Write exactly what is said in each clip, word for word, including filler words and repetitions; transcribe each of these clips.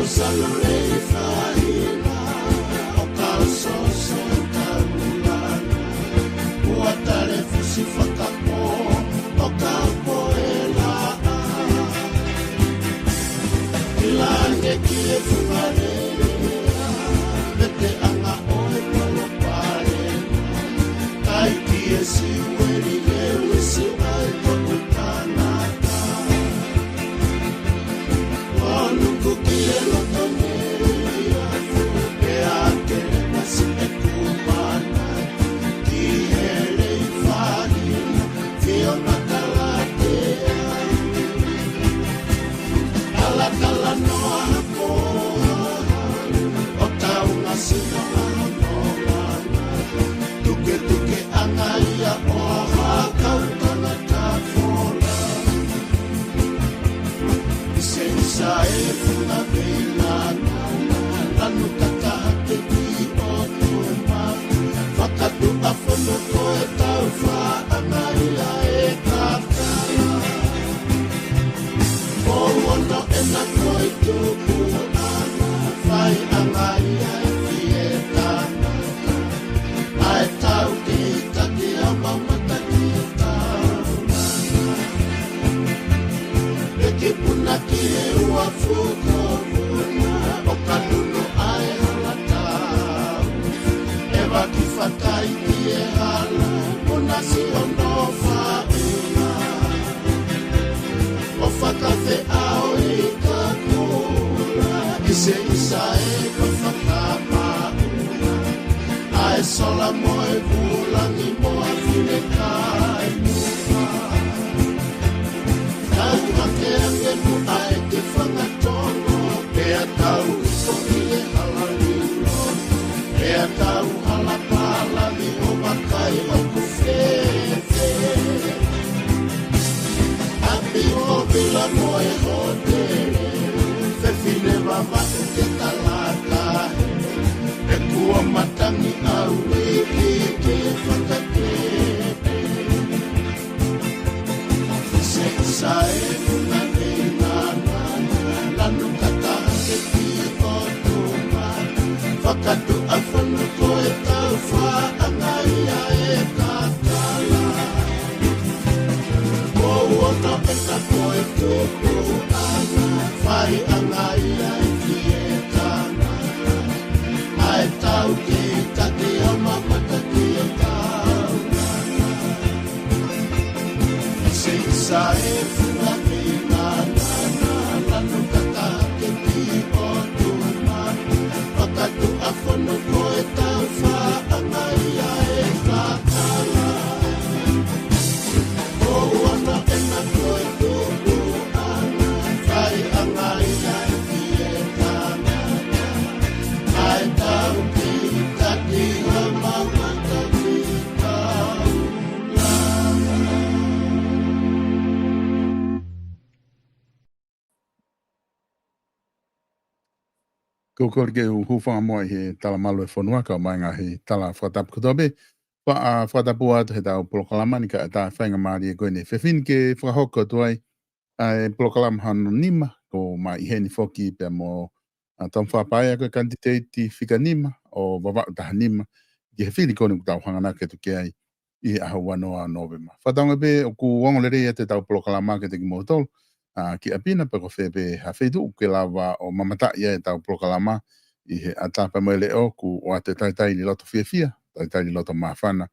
Sano lei fahina, ʻo kau soso taulana. Ua tale fusi fakapō, ʻo kau pō e laʻā. ʻI langi ki he funga lelea, mete anga ʻo e palopalema. Kai ki e siueli e usi ai toku tangata. Ua nuku ki e loto nei a fu, pea kele masi e kumana. Ki he lei fahina, fio makalatea. Ala talanoa ko ʻo tau ngasi no ʻaho no lana. Tuketuke anga ia ʻo ha kau tangata fola. Isaisa e funga peinana, lanu kataha ke ki ʻo tuma. Fakatuʻa fono ko e tau faʻanga ia e kakala. Ko ono ena ko e tupu ana, faiʻanga ia e fie tangata. ʻA e tau ki taki a mamata ki e tau. E ki puna ki he ua fuko puna, ʻo ka nunu ʻa e hala tau. E vaki fakai ki e hala, puna si ono faʻuna. ʻO fakafeʻao i ka kula, ʻiseʻisa e ka fakamaʻuna. ʻA e sola mo e vulangi mo a fine kai mua. Tau hake ange muʻa e ke fanga tono, pea tau ʻi so i e hala lilo. Pea tau hala pala mi o makai ʻoku fefe. ʻApi ʻo vila mo e hotele, fefine vavaʻu ke kalaka. E kua matangi au i ki ke fakatete. Seʻisa e funga peinana, lanu kataha ke ki ʻo tuma. Fakatuʻa fono ko e tau faʻanga ia e kakala. Ko ono ena ko e tupu ana, faiʻanga ia e fie tangata. ʻA e tau ki taki a mamata ki e tau. Seʻisa e funga peinana, lanu kataha ke ki ʻo tuma. Fakatuʻa fono ko e tau faʻanga ia e kakala. Ko ono ena ko e tupu ana, faiʻanga ia e fie tangata. ʻA e tau ki taki a mamata ki tau. Ko e kole ke u hūfanga muʻa ʻi he tala malu e fonua kae ʻumaʻā e ngaahi tala fakatapu kotoa pē. Faʻa fakatapu atu he tau polokalama ni kae ʻatā e faingamālie ko eni. Fefine, ke fakahoko atu ai ʻa e polokalama hono nima, ko mai heni foki pea mo, ʻa, Tom Fapaea ko e kanititeiti fika nima ʻo Vavaʻu taha nima ki he fili ko eni ʻoku tau hanganaki atu ki ai ʻi he ʻaho ua noa ʻo Nōvema. Fakatauange pē ʻoku ongo lelei atu e tau polokalama kiate kimoutolu, ʻa, ki ʻapi na pe ko fē pē ha feituʻu ke lava ʻo mamataʻi ai e tau polokalama ʻi he ʻatā pea mo e leʻo, kuo ʻoatu e talitali loto fiefia, talitali loto māfana,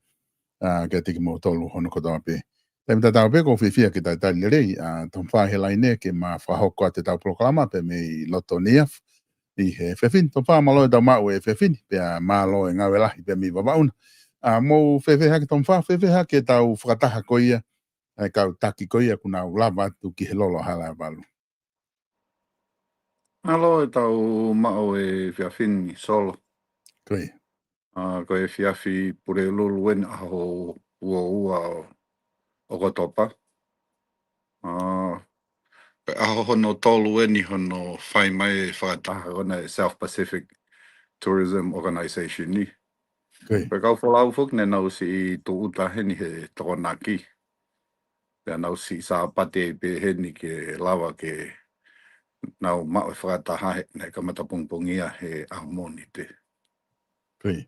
ʻa, kiate kimoutolu hono kotoa pē. Taimi tatau pē ʻoku ou fiefia ke talitali lelei ʻa Tom Fa he laine ke ma fakahoko atu e tau polokalama pē mei loto nei afu ʻi he efiafi ni. Tom Fa, mālō e tau maʻu e efiafi ni, pea mālō e ngāue lahi pē mei Vavaʻu na. ʻA, mou fēfē hake Tom Fa, fēfē hake e tau fakataha ko ia ʻa e kau taki ko ia kuo nau lava atu ki he lolo Hala ʻe Valu? Mālō e tau maʻu e efiafi ni, Solo. Ko ia. ʻA, ko e efiafi Pulelulu eni, ʻaho ua ua ʻo ʻOkatopa. ʻA, ko e ʻaho hono tolu eni hono fai mai e fakataha ko ena e South Pacific Tourism Organization ni. Ko ia. Ko e kau folau foki ne nau siʻi tūʻuta heni he Tokonaki. Pea nau siʻi Sāpate pē heni ke lava ke nau maʻu e fakataha he, naʻe kamata pongipongia he ʻaho Mōnite. Koia.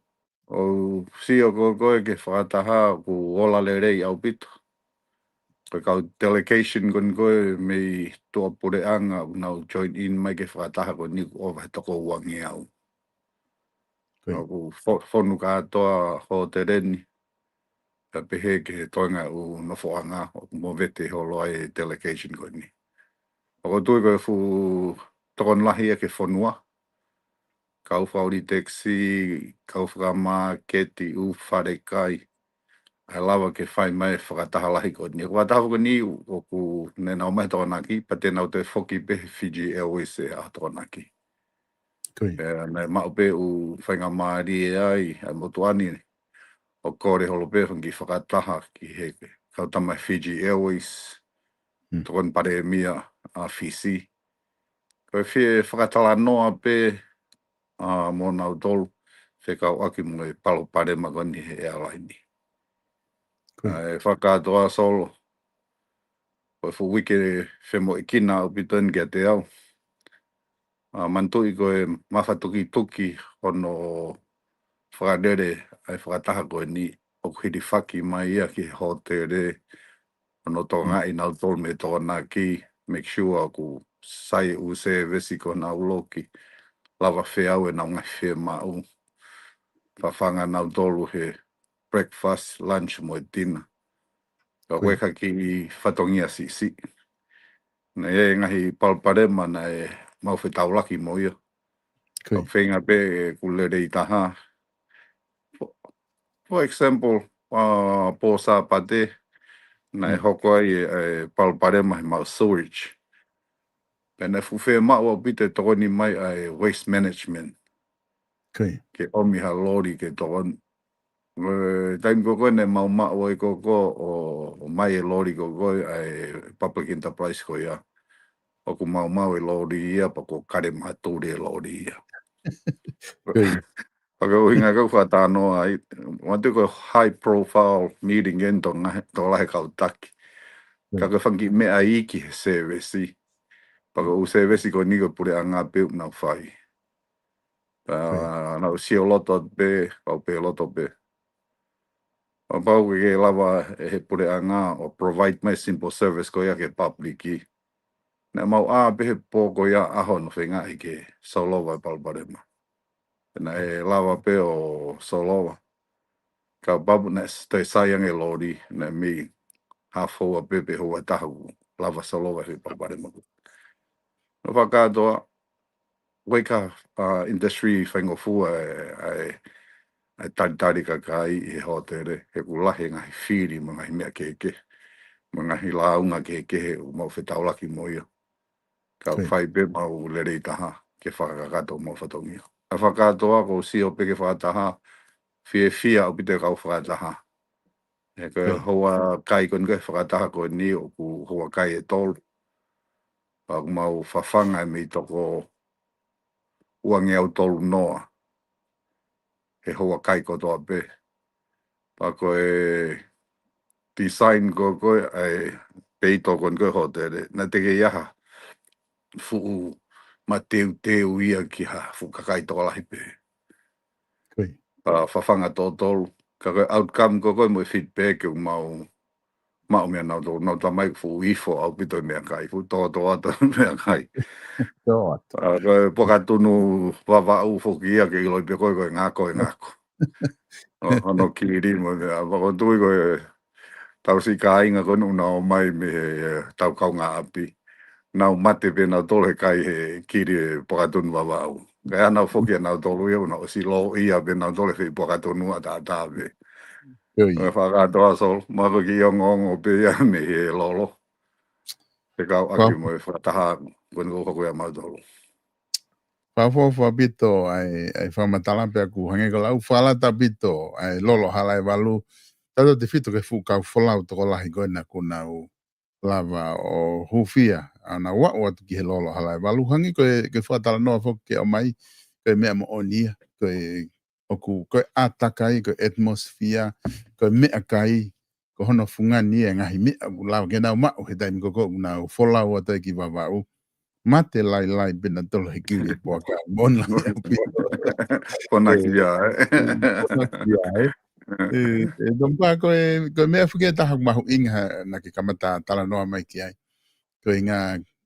ʻOku sio ko ē ki he fakataha ʻoku ola lelei ʻaupito. Ko e kau delegation ko eni ko ē mei tuʻapuleʻanga ʻoku nau join in mai ki he fakataha ko eni ʻoku ova he toko uangeau. Koia. ʻOku fo-, fonu kātoa hōtele ni, pea pehē ki he toenga ʻū nofoʻanga ʻoku movete holo ai e delegation ko eni. ʻOku ou tui ko e fuʻu tokoni lahi ia ki he fonua, kau fakaʻuli taxi, kau fakamāketi, ʻū falekai, ʻa e lava ke fai mai e fakataha lahi ko eni. Ko e fakataha ko eni ʻoku ne nau mai Tokonaki, pea te nau toe foki pē he Fiji Airways he ʻaho Tokonaki. Koia. Pea naʻe maʻu pē ʻū faingamālie ai ʻa e motuʻa ni ʻo kole holo pē fanga kiʻi fakataha ki he kau tama Fiji Airways, Mm. tokoni palēmia ʻa Fisi. Ko e fie fakatalanoa pē ʻa mo nautolu fekauʻaki mo e palopalema ko eni he airline. Koia. ʻA e fakakātoa Solo, ko e fuʻu uike femoʻuekina ʻaupito eni kiate au. ʻA, manatuʻi ko e mafatukituki hono fakalele ʻa e fakataha ko eni ʻoku hilifaki mai ia ki he hōtele, hono tokangaʻi nautolu mei Tokonaki, make sure ʻoku sai ʻū sēvesi ko ʻenau loki, lava feau ʻenau ngaahi fiemaʻu, fafanga nautolu he breakfast, lunch mo e dinner. Ka ko e Koia. ka kiʻi fatongia siʻisiʻi. Naʻe ʻi ai e ngaahi palopalema naʻe mau fetaulaki mo ia. Koia. ʻOku feinga pē ʻeku lelei taha. For, for example, ʻa, pō Sāpate, naʻe Mm. hoko ai e, e palopalema he mau sewage. Pea naʻe fuʻu fiemaʻu ʻaupito e tokoni mai ʻa e waste management. Koia. Ke ʻomi ha loli ke tokoni. Ko e taimi ko ē naʻe mau maʻu ai ko ē ʻo, ʻomai e loli ko ē ʻa e public enterprise ko ia. ʻOku mau maʻu e loli ia pea ko Kale Matuli e loli ia. Koia. Pea ko e ʻuhinga ʻeku fakatalanoa ai, manatuʻi ko e high profile meeting eni tokolahi e kau taki. Ka Mm. ko e fanga kiʻi meʻa iiki he sēvesi. Pea ko e ʻū sēvesi ko eni ko e puleʻanga pē ʻoku nau fai. Pea Koia. nau sio loto pē, pau pē loto pē. Pea pau ke lava ʻe he puleʻanga ʻo provide mai simple service ko ia ki he public. Naʻa mau ʻā pē he pō ko ia ʻaho ʻo feingaʻi ke solova e palopalema. Naʻe lava pē ʻo solova. Kapau naʻe s-, toe sai ange e loli, naʻe mei hā foua pē pe houa ʻe taha kuo lava solova e palopalema. Naʻe fakakātoa, ko e ka, ʻa, industry faingofua e, ʻa e, ʻa e talitali kakai ʻi he hōtele, he ʻoku lahi e ngaahi fili mo e ngaahi meʻa kehekehe, mo e ngaahi lāunga kehekehe ʻoku mau fetaulaki mo ia. Ka ʻoku Koia. fai pē mau lelei taha ke fakakakato mau fatongia. ʻA e fakakātoa ʻoku ou sio pē ki he fakataha, fiefia ʻaupito e kau fakataha. He ko e Koia. houa kai ko eni ko e fakataha ko eni ʻoku houa kai ʻe tolu. Pea ʻoku mau fafanga e mei toko uangeau tolu noa he houa kai kotoa pē. Pea ko e design ko ē ʻa e peito ko eni ko ē hōtele, naʻe teʻeki ai ha fuʻu mateuteu ia ki ha fuʻu kakai tokolahi pē. Koia. Pea fafanga totolu. Ka ko e outcome ko ē ko e mo e feedback ʻoku mau maʻu meia nautolu, nau tala mai fuʻu ifo ʻaupito e meʻakai, fuʻu tōtōatu e meʻakai. Tōtōatu. Pea ko e Puakatunu Vavaʻu foki ia ke ʻiloʻi pē ko e, ko e ngako e ngako. ʻO, hono kili mo e meʻa, pea ʻoku ou tui ko e tau siʻi kāinga ko ē ʻoku nau ō mai mei he, e, tau kaungāʻapi. Nau mate pē nautolu he kai he kili e Puakatunu Vavaʻu. Ka ʻi ai hanau foki ʻa nautolu ia, ʻoku nau ʻosi lōʻia pē nautolu he foʻi puakatunu ʻataʻatā pē. Koia. Ko e fakakātoa Solo, mahalo ko e kiʻi ongoongo pē ia mei he lolo. Fekauʻaki Pau. mo e fakataha ko eni ʻoku hoko ʻia mautolu. Fakaʻofoʻofa ʻaupito ʻa e, ʻa e fakamatala pea ʻoku hangē ko e lau fakalata ʻaupito ʻa e Lolo Halaevalu. Tautautefito ki he fuʻu kau folau tokolahi ko ena ʻoku nau lava ʻo hūfia, ʻa, nau aʻu atu ki he Lolo Halaevalu. Hangē ko e, ko e fakatalanoa foki ke ʻomai, ko e meʻa moʻoni ia, ko e ʻoku, ko e ʻātakai, ko e atmosphere, ko e meʻakai, ko hono fungani e ngaahi meʻa ʻoku lava ke nau maʻu he taimi ko ē ʻoku nau folau atu ai ki Vavaʻu. mate lailai pē nautolu he kili e puaka. Mona. Pona kia, ē? Pona kia, ē? Ē, ē, Tomipa, ko e, ko e meʻa foki ʻe taha ʻoku mahuʻinga naʻa ke kamata talanoa mai ki ai. Ko e ʻuhinga,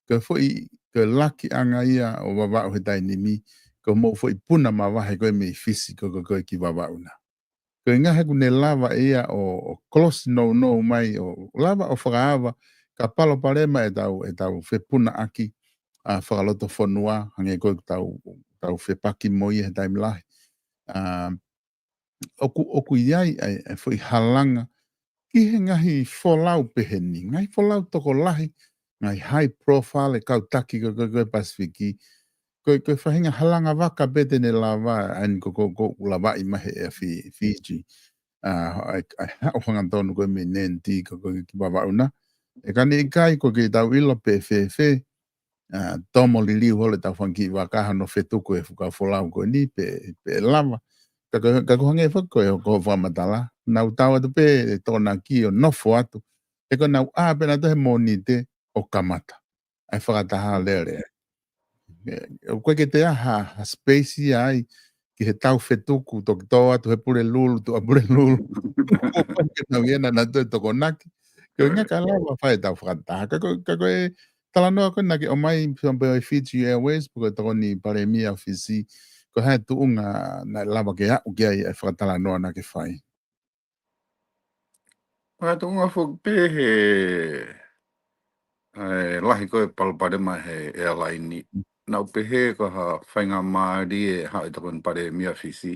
ko e foʻi, ko e lakiʻanga ia ʻo Vavaʻu he taimi ni, ko hoʻomou foʻi puna mavahe ko ē mei Fisi, ko, ko, ko ē ki Vavaʻu na. Ko e ʻuhinga he ʻoku ne lava ʻe ia ʻo, ʻo kolosi nounou mai, ʻo lava ʻo fakaava, ka palopalema ʻetau, ʻetau fepunaʻaki, ʻa, fakalotofonua, hangē ko ʻetau, tau fepaki mo ia he taimi lahi. ʻA, ʻoku, ʻoku ʻi ai, ʻa e, ʻa e foʻi halanga, ki he ngaahi folau pehē ni, ngaahi folau tokolahi, ngaahi high profile e kau taki ko, ko, ko e Pasifiki, ko, ko e faʻahinga halanga vaka pē te ne lava, ʻa eni ko, ko, ko, ʻoku lavaʻi mai he ʻea Fi-, Fiji. ʻA, ʻa, ʻa, ʻa, ʻo hangatonu ko e mei Nadi, ko, ko, ki Vavaʻu na. ʻE ka ne ʻikai ko ke tau ʻilo pe fēfē, ʻa, tomo liliu holo ʻetau fanga kiʻi vaka hono fetuku e fuka folau ko eni pe, pe lava. Ka ko, ka ko hangē foki ko e, ko e fakamatala. Nau tau atu pē ʻe Tokonaki ʻo nofo atu. ʻE ko nau ʻā pē nautolu he Mōnite ʻo kamata ʻa e fakataha lele. ʻE, ʻoku ʻikai ke toe ʻi ai ha, ha space ia ai, ki he tau fetuku, toki tō atu he Pulelulu, Tuʻapulelulu. ʻOku ʻikai ke nau ʻi ai nautolu e Tokonaki. Ko e ʻuhinga ka lava fai ʻetau fakataha. Ka ko, ka ko e talanoa ko ē naʻa ke ʻomai, pe ʻomai ʻe Fiji Airways, pe ko e tokoni Palēmia ʻo Fisi, ko e hā e tuʻunga naʻe lava ke aʻu ki ai e fakatalanoa naʻa ke fai. Ko e tuʻunga foki pē he, ʻa e lahi ko ē palopalema he airline ni. Naʻu pehē ko ha faingamālie ʻa e tokoni Palēmia Fisi.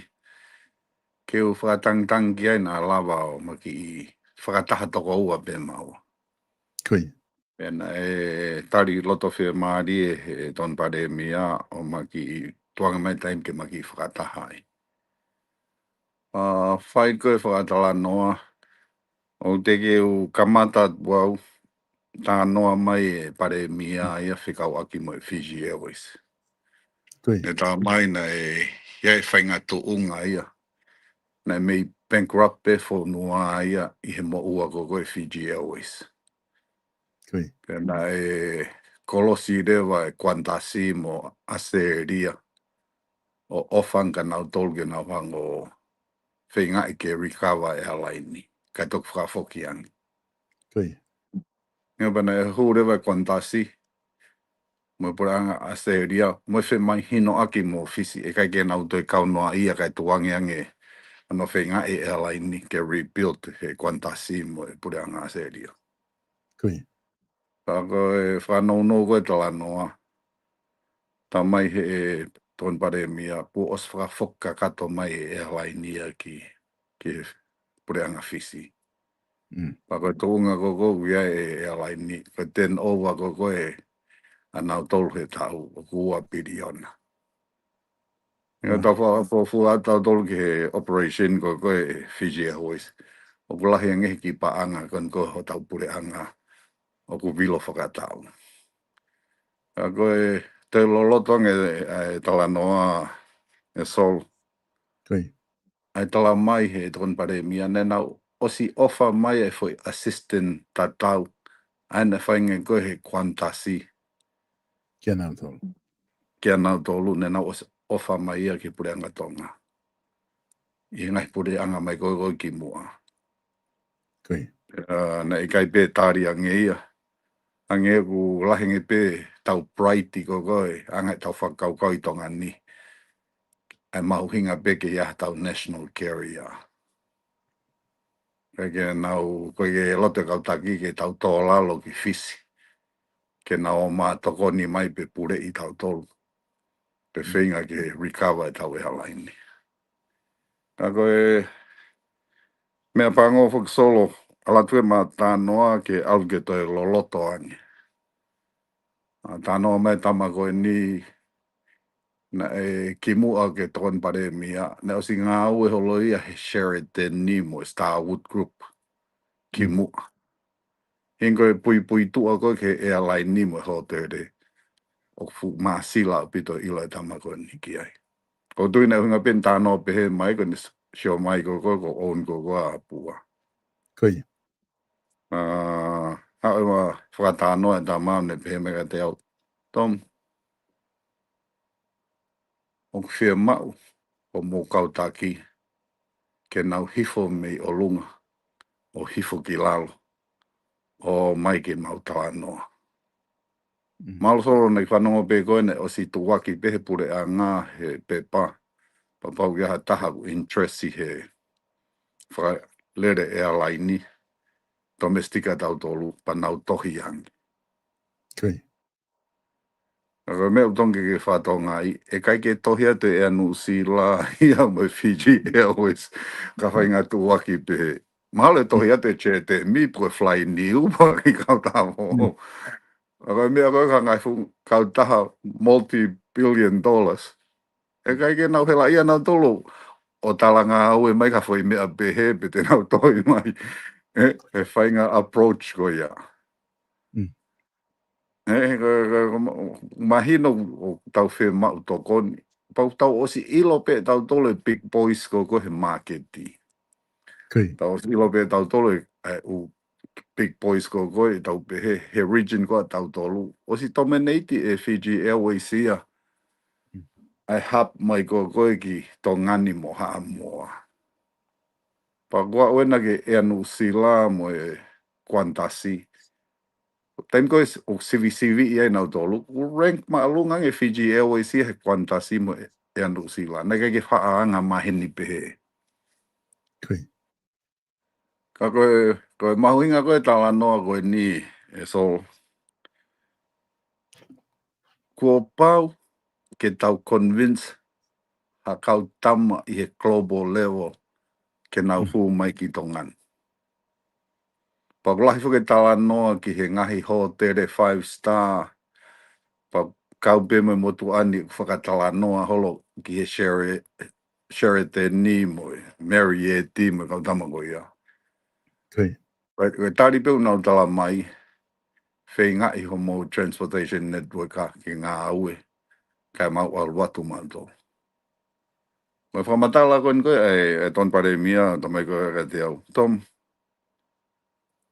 Ke u fakatangitangi ki ai naʻa lava ʻo ma kiʻi fakataha toko ua pē maua. Ko ia. Pea naʻe tali loto fiemālie he tokoni Palēmia ʻo ma kiʻi tuanga mai taimi ke ma kiʻi fakataha ai. ʻA, fai ko e fakatalanoa, ʻoku teʻeki ke u kamata atu au, talanoa mai e Palēmia ia fekauʻaki mo e Fiji Airways. Ko ia. ʻE talamai naʻe ʻi ai e faʻahinga tuʻunga ia. Naʻe mei bankrupt pē fonua ia ʻi he moʻua ko ē ko e Fiji Airways. Ko ia. Pea naʻe kolosi leva e Qantas mo ʻAositelēlia ʻo ʻofa ange kia nautolu ke nau hanga ʻo feingaʻi ke recover e airline ni, kae toki fakafoki ange. Ko ia. Neongo pē naʻe hū leva e Qantas mo e puleʻanga ʻAositelēlia, mo e femahinoʻaki mo Fisi, ʻe ʻikai ke nau toe kaunoa ia kae tuku ange ange hono feingaʻi e airline ni ke rebuild he Qantas mo e puleʻanga ʻAositelēlia. Ko ia. Ka ko e fakanounou ko e talanoa, talamai he tokoni Palēmia, kuo ʻosi fakafoki kakato mai e airline ia ki, ki he puleʻanga Fisi. Mm. Pea ko e tuʻunga ko ē ʻoku ʻi ai e airline ni, ko e turnover ko ē ʻa nautolu he taʻu ʻoku ua piliona. Ē, tau fakafuofua tautolu ki he operation ko ē ko e Fiji Airways. ʻOku lahi ange he kiʻi paʻanga ko eni ko hotau puleʻanga ʻoku vilo fakataʻu. Ka ko e toe loloto ange ʻa e talanoa ʻe Sol. Ko ia. ʻA e talamai he tokoni Palēmia naʻa nau ʻosi ʻofa mai e foʻi assistant tatau. ʻA ia naʻe fai ange ko ē he Qantas. Kia nautolu. Kia nautolu, naʻa nau ʻosi ʻofa mai ia ki he puleʻanga Tonga. ʻI he ngaahi puleʻanga mai ko ē ko ē kimuʻa. Ko ia. ʻA, naʻe ʻikai pē tali ange ia. Hangē ʻoku lahi ange pē tau pride ko ē ko e anga ʻetau fakakaukau ʻi Tonga ni. ʻA e mahuʻinga pē ke ʻi ai haʻatau national carrier. Kae ke nau, ko e loto e kau taki ke tau tō lalo ki Fisi. Ke nau ō mai ʻo tokoni mai pē puleʻi tautolu. Pe feinga ke recover ʻetau airline ni. Ka ko e meʻa pango foki Sol, ʻalu atu e ma talanoa ke ʻalu ke toe loloto ange. ʻA, talanoa mai e tama ko eni, naʻe kimuʻa ke tokoni Palēmia, naʻe ʻosi ngāue holo ia he Sheraton ni mo e Starwood Group. Kimuʻa. Hangē ko e puipuituʻa ko ē ki he airline ni mo e hōtele. ʻOku fuʻu māsila ʻaupito e ʻilo e tama ko eni ki ai. ʻOku ou tui naʻe ʻuhinga pē ʻene talanoa pehē mai ko ʻene sio mai ko ē ko e ʻoku own ko ē ko e ʻapua. Ko ia. ʻA, haʻu e ma fakatalanoa e tama naʻe pehē mai kiate au, Tom, ʻoku fiemaʻu ʻo mou kau taki ke nau hifo mei ʻolunga ʻo hifo ki lalo ʻo mai ke mau talanoa. Mālō Solo, naʻe fanongo pē ko ē naʻe ʻosi tuʻuaki pē he puleʻanga he pepa, pea pau ke ʻi ai ha taha ʻoku interest ʻi he fakalele airline, domestic ʻa tautolu pea nau tohi ange. Ko e meʻa ʻoku totonu ke ke fakatokangaʻi, ʻe ʻikai ke tohi atu ʻe Air New Zealand ia mo e Fiji Airways, ka faʻahinga tuʻuaki pē. Mahalo ʻe tohi atu ʻe J T M pe ko e Fly New pe ko e kiʻi kautaha mo. Ka ko e meʻa ko ē ka ngaahi fuʻu kautaha multi-billion dollars, ʻe ʻikai ke nau hela ia nautolu ʻo talangāue mai ka foʻi meʻa pehē pe te nau tohi mai. ʻE, ʻe faʻahinga approach ko ia. ʻE, ko, ko, ko, mahino ʻoku tau fiemaʻu tokoni. Pau tau ʻosi ʻilo pē tautolu e big boys ko ē he māketi. Tau ʻosi ʻilo pē tautolu e, e ʻū big boys ko ē, tau pehē he region ko ē tautolu. ʻOsi dominate ʻe Fiji Airways ia ʻa e hub mai ko ē ki Tonga ni mo Haʻamoa. Pea ko ʻena ke Air New Zealand mo e Qantas. Taimi ko ē ʻoku sivisiviʻi ai nautolu, ʻoku rank māʻolunga ange Fiji Airways ia he Qantas mo e Air New Zealand. Naʻe ʻikai ke faʻa anga maheni pehē. Ka ko e, ko e mahuʻinga ko e talanoa ko eni, ʻe Solo, kuo pau ke tau convince ha kau tama ʻi he global level ke nau hū mai ki Tonga ni. Pea ʻoku lahi foki e talanoa ki he ngaahi hōtele five star, pea kau pē mo e motuʻa ni ʻoku fakatalanoa holo ki he Sheraton ni mo e Marriott mo e kau tama ko ia. Ko e, ko e tali pē ʻoku nau tala mai, feingaʻi homou transportation network ke ngāue, kae mau ʻalu atu mautolu. Mo e fakamatala ko eni ko ē ʻa e, ʻa e Tony Palēmia, talamai ko ē kiate au, Tom,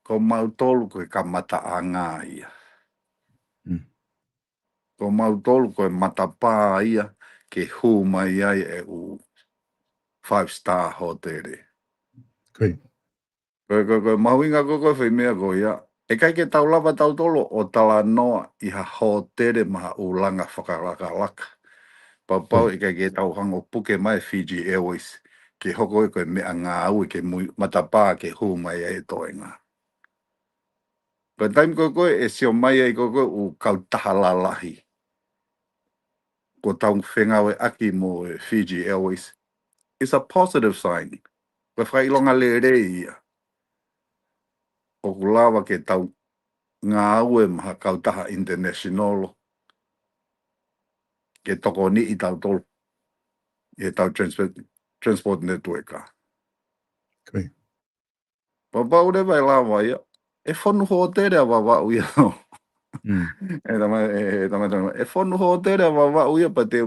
ko mautolu ko e kamataʻanga ia. Ko mautolu ko e matapā ia ke hū mai ai e ʻū five star hōtele. Ko e, ko e, ko e mahuʻinga ko ē ko e foʻi meʻa ko ia. ʻE ʻikai ke tau lava tautolu ʻo talanoa ʻi ha hōtele mo ha ʻū langa fakalakalaka. Pea pau ʻe ʻikai ke tau hanga ʻo puke mai Fiji Airways ke hoko ia ko e meʻangāue ke mui, matapā ke hū mai ai e toenga. Ko e taimi ko ē ʻe sio mai ai ko ē ʻū kautaha lalahi kuo tau fengāueʻaki mo e Fiji Airways, it's a positive sign. Ko e fakaʻilonga lelei ia. ʻOku lava ke tau ngāue mo ha kautaha international ke tokoniʻi tautolu ʻi heʻetau transport, transport network. Pea pau leva ʻe lava ia, ʻe fonu hōtele ʻa Vavaʻu ia. ʻE tama, ʻe, ʻe tama, tama, ʻe fonu hōtele ʻa Vavaʻu ia pea te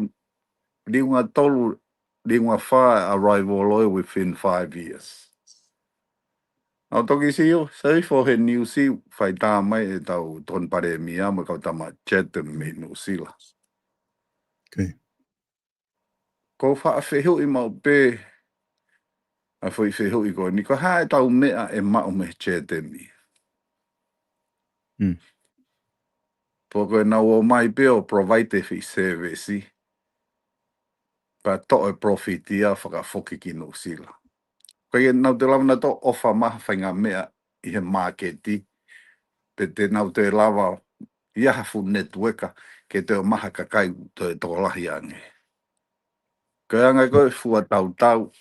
liunga tolu, liunga fā arrival ʻo e within five years. ʻOku toki sio, sai fo he niusi, fai tā mai ʻetau Tony Palēmia mo e kau tama Chatham mei Nuʻusila. Ko e faʻa fehuʻi maʻu pē ʻa e foʻi fehuʻi ko eni, ko e hā ʻetau meʻa ʻe maʻu mei he Chatham? Pe ko ʻenau ō mai pē ʻo provide e foʻi service, pea toʻo e profit ia fakafoki ki Nuʻusila. Ko ia nau te lava nautolu ʻo ʻofa mai ha faʻahinga meʻa ʻi he māketi, pe te nau te lava ia ha fuʻu network ke toe ʻomai ha kakai toe tokolahi ange. Ko e anga ko ē e fua tautau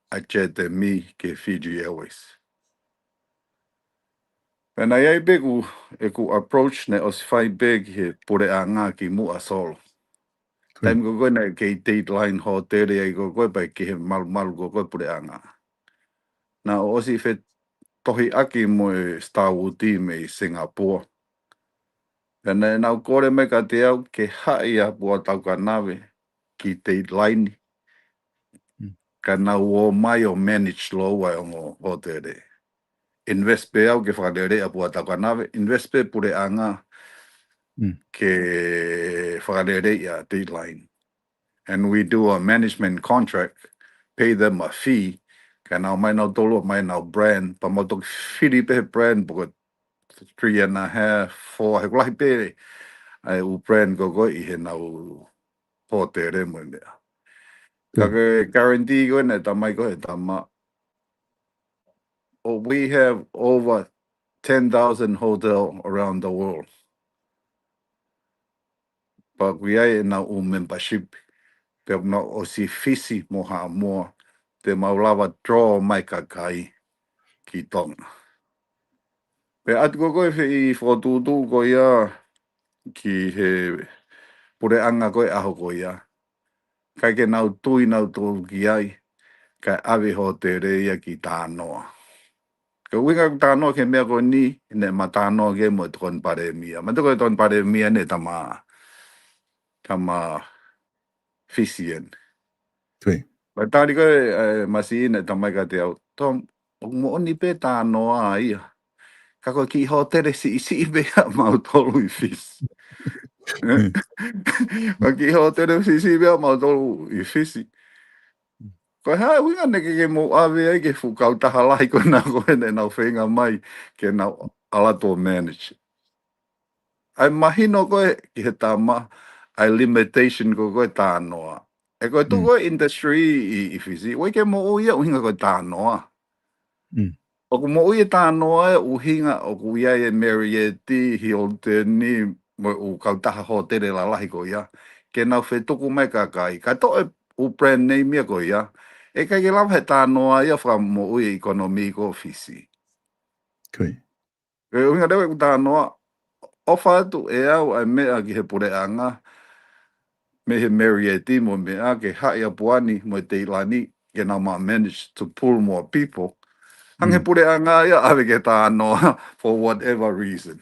ʻa e Chatham ki he Fiji Airways. Pea naʻe ʻi ai pē ʻeku, ʻeku approach naʻe ʻosi fai pē ki he puleʻanga kimuʻa Solo. Taimi ko ē naʻe kei Dateline Hotel ai ko ē pea ki he malumalu ko ē puleʻanga. Naʻe ʻosi fetohiʻaki mo e Starwood mei Singapore. Pea naʻa nau kole mai kiate au ke haʻi ʻa Puataukanave ki Dateline. Ka nau ō mai ʻo manage lōua e ongo hōtele. Invest pē au ke fakaleleiʻi ʻa Puataukanave, invest pē puleʻanga ke fakaleleiʻi ʻa Dateline. and we do a management contract, pay them a fee, ka nau ʻomai nautolu, ʻomai ʻenau brand, pea mau toki fili pē he brand, pea ko e three and a half, four, he ʻoku lahi pē ʻa e ʻū brand ko ē ʻi heʻenau hōtele mo e meʻa. Ka ko e guarantee ko ē naʻe tala mai ko ē ʻe he tama, oh, we have over ten thousand hotel around the world. Pea ʻoku ʻi ai ʻenau ʻū membership, pea ʻoku nau ʻosi Fisi mo Haʻamoa, te mau lava draw mai kakai ki Tonga. Pea ʻatu ko ē ʻa e foʻi fokotuʻutuʻu ko ia ki he puleʻanga ko ē ʻaho ko ia, ʻikai ke nau tui nautolu ki ai, kae ʻave hōtele ia ki Tānoa. Ko e ʻuhinga ʻoku Tānoa ki he meʻa ko eni, naʻe ma Tānoa ki ai mo e Tokoni Palēmia. Ma Tokoni Palēmia naʻe tama, tama Fisi eni. Pea tali ko ē ʻa e Masi naʻe tala mai kiate au, Tom, ʻoku moʻoni pē Tānoa ia, ka ko e kiʻi hōtele siʻisiʻi pē ʻa mautolu ʻi Fisi. Ko e kiʻi hōtele siʻisiʻi pē ʻa mautolu ʻi Fisi. Ko e hā e ʻuhinga naʻe ʻikai ke mou ʻave ai ki he fuʻu kautaha lahi ko ena ko ē naʻa nau feinga mai ke nau ʻalu atu ʻo manage? ʻA e mahino ko ē ki he tama ʻa e limitation ko ē ʻo Tānoa. He ko e tuʻu ko ē industry ʻi, ʻi Fisi, ʻoku ʻikai ke moʻui ia ʻuhinga ko e Tānoa. ʻOku moʻui e Tānoa ia ʻuhinga ʻoku ʻi ai e Marriott, Hilton, mo e ʻū kautaha hōtele lalahi ko ia, ke nau fetuku mai kakai, kae toʻo e ʻū brand name ia ko ia, ʻe ʻikai ke lava he Tānoa ia ʻo fakamoʻui e economy ko ē ʻo Fisi. Ko e ʻuhinga leva ʻeku Tānoa, ʻofa atu ʻe au ʻa e meʻa ki he puleʻanga, mei he Marriott mo e meʻa, ke haʻi ʻa Puani mo e Teilani, ke nau ma manage to pull more people. Hangē he puleʻanga ia ʻave ki he Tānoa for whatever reason.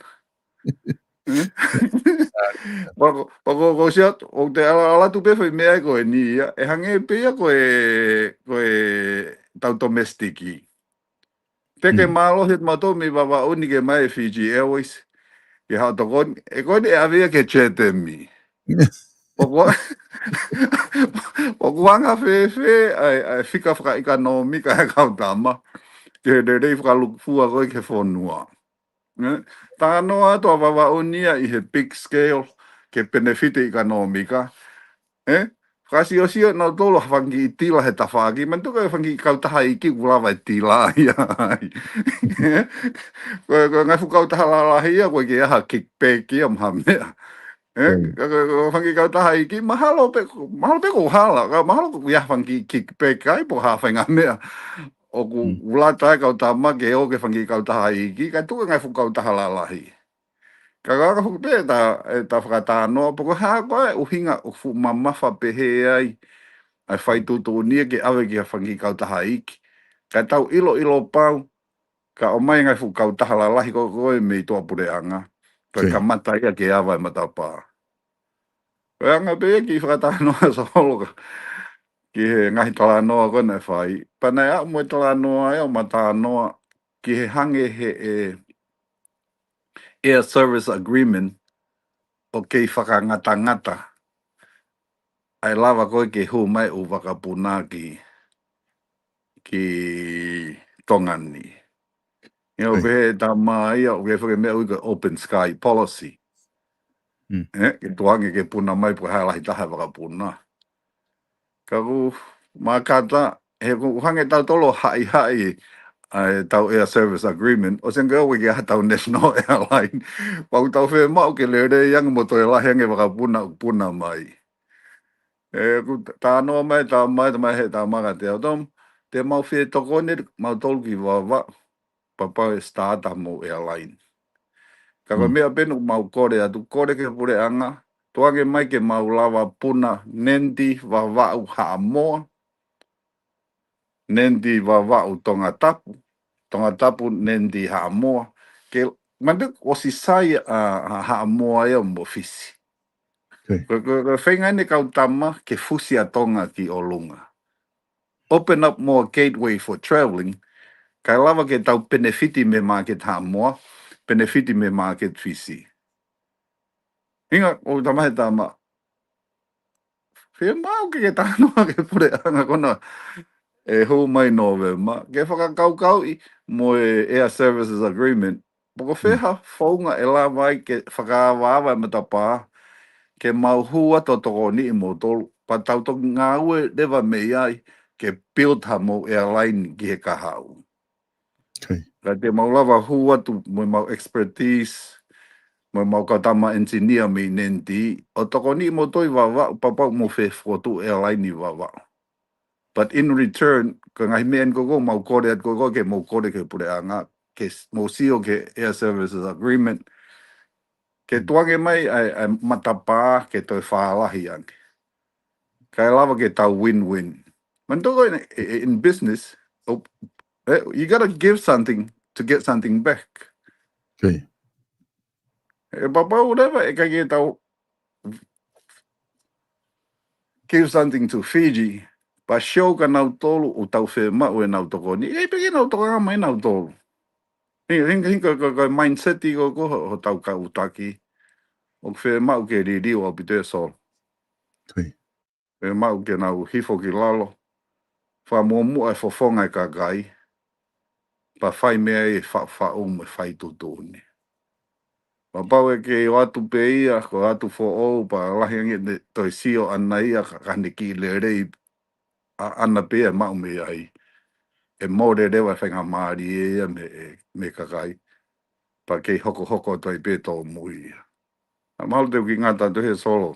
Pea ko, pea ko, ko sia, ʻoku te ʻalu, ʻalu atu pē foʻi meʻa ko eni ia, ʻe hangē pē ia ko e, ko e tau domestic ʻi. Te ke mālohi atu mautolu mei Vavaʻu ni ke ʻomai e Fiji Airways, ke haʻu ʻo tokoni, ʻe ko eni ʻe ʻave ia ki he JETM. ʻOku, ʻoku anga fēfē ʻa e, ʻa e fika fakaʻekonōmika ʻa e kau tama, ke lelei fakalūkufua ko ē ki he fonua. Tānoa atu ʻa Vavaʻu ni ia ʻi he big scale, ke benefit e ekonōmika. Fakasiosio nautolu ha fanga kiʻi tila he tafaʻaki, manatuʻi ko e fanga kiʻi kautaha iiki ʻoku lava e tila ia ai. Ko e, ko e ngaahi fuʻu kautaha lalahi ia, ʻoku ʻikai ke ʻi ai ha kickback ia mo ha meʻa. Ka ko e, ko e fanga kiʻi kautaha iiki, mahalo pē, mahalo pē ʻoku hala, ka mahalo ʻoku ʻi ai ha fanga kiʻi kickback ai, pe ko ha faʻahinga meʻa. ʻOku lata ai e kau tama ke ō ki he fanga kiʻi kautaha iiki, kae tuku e ngaahi fuʻu kautaha lalahi. Ka ko e anga foki pē ʻeta, ʻeta fakatānoa, pe ko e hā koā e ʻuhinga ʻoku fuʻu mamafa pehē ai ʻa e fai tuʻutuʻuni ia ke ʻave ki he fanga kiʻi kautaha iiki. Kae tau ʻiloʻilo pau, ka ʻomai e ngaahi fuʻu kautaha lalahi ko ē mei tuʻapuleʻanga, kae kamata ia ke ava e matapā. Ko e anga pē ia e kiʻi fakatānoa Solo ka, ki he ngaahi talanoa ko ē naʻe fai. Pea naʻe aʻu mo e talanoa ia ʻo ma tānoa ki he hangē he, e, Air Service Agreement ʻoku kei fakangatangata ʻa e lava ko ē ke hū mai e ʻū vakapuna ki, ki Tonga ni. ʻIo, pehē ʻe he tama ia, ʻoku ʻi ai foki e meʻa ʻoku ui ko e open sky policy. Ke tukuange ke puna mai pe ko e hā e lahi taha e vakapuna. Ka ʻoku makata, he ʻoku hangē ʻetautolu ʻo haʻihaʻi ʻa ʻetau Air Service Agreement, ʻosi ange ʻoku ʻikai ke ʻi ai haʻatau National Airline. Pea ʻoku tau fiemaʻu ke lelei ange mo toe lahi ange e vakapuna ʻoku puna mai. ʻOku tānoa mai, tala mai, tala mai ʻe he tama kiate au, Tom, te mau fie tokoni mautolu ki Vavaʻu, pea pau e start ʻa homou airline. Ka ko e meʻa pē eni ʻoku mau kole atu, kole ki he puleʻanga, tukuange mai ke mau lava puna Nadi, Vavaʻu, Haʻamoa, Nadi, Vavaʻu, Tongatapu, Tongatapu, Nadi, Haʻamoa. Ke, manatuʻi ʻosi sai ʻa, ʻa Haʻamoa ia mo Fisi. Ko, ko, ko e feinga eni e kau tama ke fusi ʻa Tonga ki ʻolunga. Open up more gateway for traveling, kae lava ke tau penefiti mei he market Haʻamoa, penefiti mei he market Fisi. ʻUhinga, ʻoku tala mai ʻe he tama, Fiemaʻu ke ke talanoa ki he puleʻanga ko ena ʻe hū mai Nōvema, ke fakakaukauʻi mo e Air Services Agreement. Pe ko fē ha founga ʻe lava ai ke fakaavaava e matapā, ke mau hū atu ʻo tokoniʻi moutolu, pea tau toki ngāue leva mei ai ke build ha mou airline ki he kahaʻu. Kae te mau lava hū atu mo e mau expertise, mo e mau kau tama engineer mei Nenti, ʻo tokoniʻi moutolu ʻi Vavaʻu pea pau mo fie fokotuʻu airline ʻi Vavaʻu. But in return, ko e ngaahi meʻa eni ko ē ʻoku mau kole atu ko ē ke mau kole ki he puleʻanga, ke s-, mau sio ki he Air Services Agreement, ke tuku ange mai ʻa e, ʻa e matapā ke toe fālahi ange. Kae lava ke tau win-win. Manatuʻi ko ē in, in business, oh, eh, you gotta give something to get something back. Kae. ʻE pau leva ʻe ʻikai ke tau give something to Fiji, pea show kia nautolu ʻoku tau fiemaʻu ʻenau tokoni. ʻIkai pē ke nau tokanga mai nautolu. Hing, hing, hing, ko, ko, ko e mindset ʻi ko, ko ho, hotau kau taki. ʻOku fiemaʻu ke liliu ʻaupito e Solo. Kae. Fiemaʻu ke nau hifo ki lalo. Fakamuʻomuʻa e fofonga e kakai. Pea fai mei ai e faʻufaʻu mo e fai tuʻutuʻuni. Pea pau ʻe kei ʻoatu pē ia, ko e ʻoatu foʻou, pea lahi ange ʻene toe sio ʻana ia ka, ka ne kiʻi lelei ʻa, ʻana pē ia ʻe maʻu mei ai. ʻE mole leva e faingamālie ia mei, mei he kakai. Pea kei hokohoko atu ai pē tōmui ia. Naʻa mau te u kiʻi ngata atu he Solo.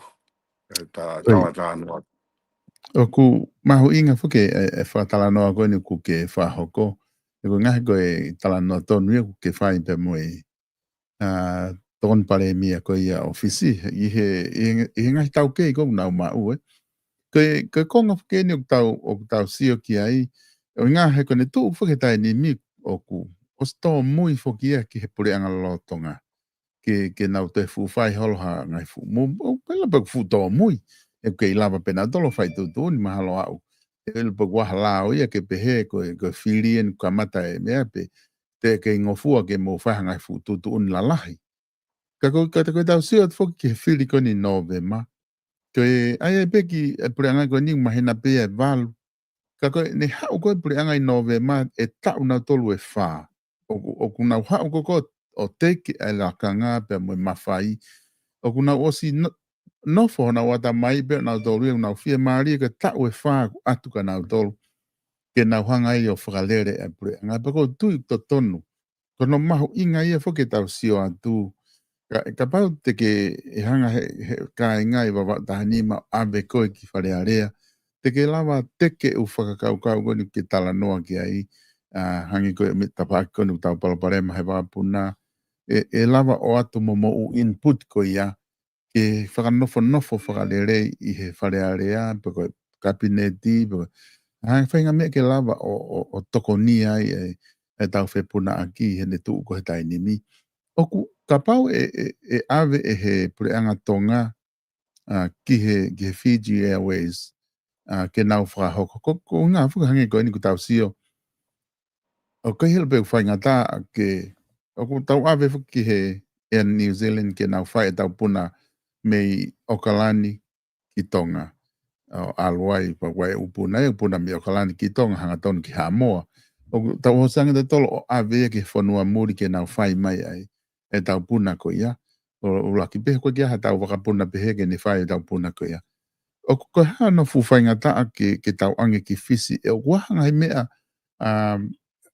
ʻE ta, Oi. Tala talanoa. ʻOku mahuʻinga foki e, e fakatalanoa ko eni ʻoku ke fakahoko. ʻE ko e ngaahi ko e talanoa tonu ia ʻoku ke fai pea mo e, ʻa, tokoni palēmia ko ia ʻo Fisi. ʻI he, ʻi he, ʻi he ngaahi taukei ko ē ʻoku nau maʻu, ē. Ko e, ko e konga foki eni ʻoku tau, ʻoku tau sio ki ai. ʻUhinga he ko ʻene tuʻu foki he taimi ni ʻoku, ʻosi tōmui foki ia ki he puleʻanga lolotonga. Ke, ke nau toe fuʻu fai holo ha ngaahi fuʻu mu, ʻo pela pe fuʻu tōmui. ʻE kei lava pē nautolu ʻo fai tuʻutuʻuni mahalo ʻaʻu. ʻE pela pe ʻoku ʻi ai ha lao ia ke pehē ko e, ko e fili eni kamata e meʻa pē. Te kei ngofua ke mou fai ha ngaahi fuʻu tuʻutuʻuni lalahi. Ka ko, ka te ko e tau sio atu foki ki he fili ko eni Nōvema. Ko e, ʻai ai pē ki he puleʻanga ko eni mahina pē ʻe valu. Ka ko ʻene haʻu ko ē puleʻanga ʻi Nōvema ʻe taʻu nautolu ʻe fā. ʻOku, ʻoku nau haʻu ko ē ʻo teke ʻa e lakanga pea mo e mafai. ʻOku nau ʻosi no-, nofo honau ʻatamai pē nautolu ia ʻoku nau fiemālie ka taʻu ʻe fā ʻoku ʻatu kia nautolu. Ke nau hanga ai ʻo fakalele ʻa e puleʻanga pea ʻoku ou tui totonu. Ko hono mahuʻinga ia foki ke tau sio atu. Ka, kapau te ke ʻe hanga he, he kāinga ʻi Vavaʻu taha nima ʻo ʻave koe ki Fale Alea. Te ke lava teke ʻū fakakaukau ko eni ke talanoa ki ai, ʻa, hangē ko e meʻa tapaʻaki ko eni ʻoku tau palopalema he vakapuna. ʻE, ʻe lava ʻoatu mo moʻu input ko ia, ke fakanofonofo fakalelei ʻi he Fale Alea, pe ko e kapineti, pe ko e, ʻa e faʻahinga meʻa ke lava ʻo, ʻo, ʻo tokoni ai e, e tau fepunaʻaki heʻene tuʻu ko ē he taimi ni. ʻOku kapau ʻe, ʻe, ʻe ʻave ʻe he puleʻanga Tonga, ʻa, ki he, ki he Fiji Airways, ʻa, ke nau fakahoko. Ko, ko e ʻuhinga foki hangē ko eni ʻoku tau sio. ʻOku ʻikai holo pē ʻoku faingataʻa ke, ʻoku tau ʻave foki ki he Air New Zealand ke nau fai e tau puna mei ʻOkalani ki Tonga. ʻO ʻalu ai, pea ʻoku ʻi ai e ʻū puna, e ʻū puna mei ʻOkalani ki Tonga, hangatonu ki Haʻamoa. ʻOku tau hanga ʻe tautolu ʻo ʻave ia ki he fonua muli ke nau fai mai ai e tau puna ko ia. ʻO, ʻuluaki pē ko e ʻikai ha tau vakapuna pehē ke ne fai e tau puna ko ia. ʻOku, ko e hā hono fuʻu faingataʻa ke, ke tau ʻange ki Fisi, ʻe ʻoku ʻi ai ha ngaahi meʻa, ʻa,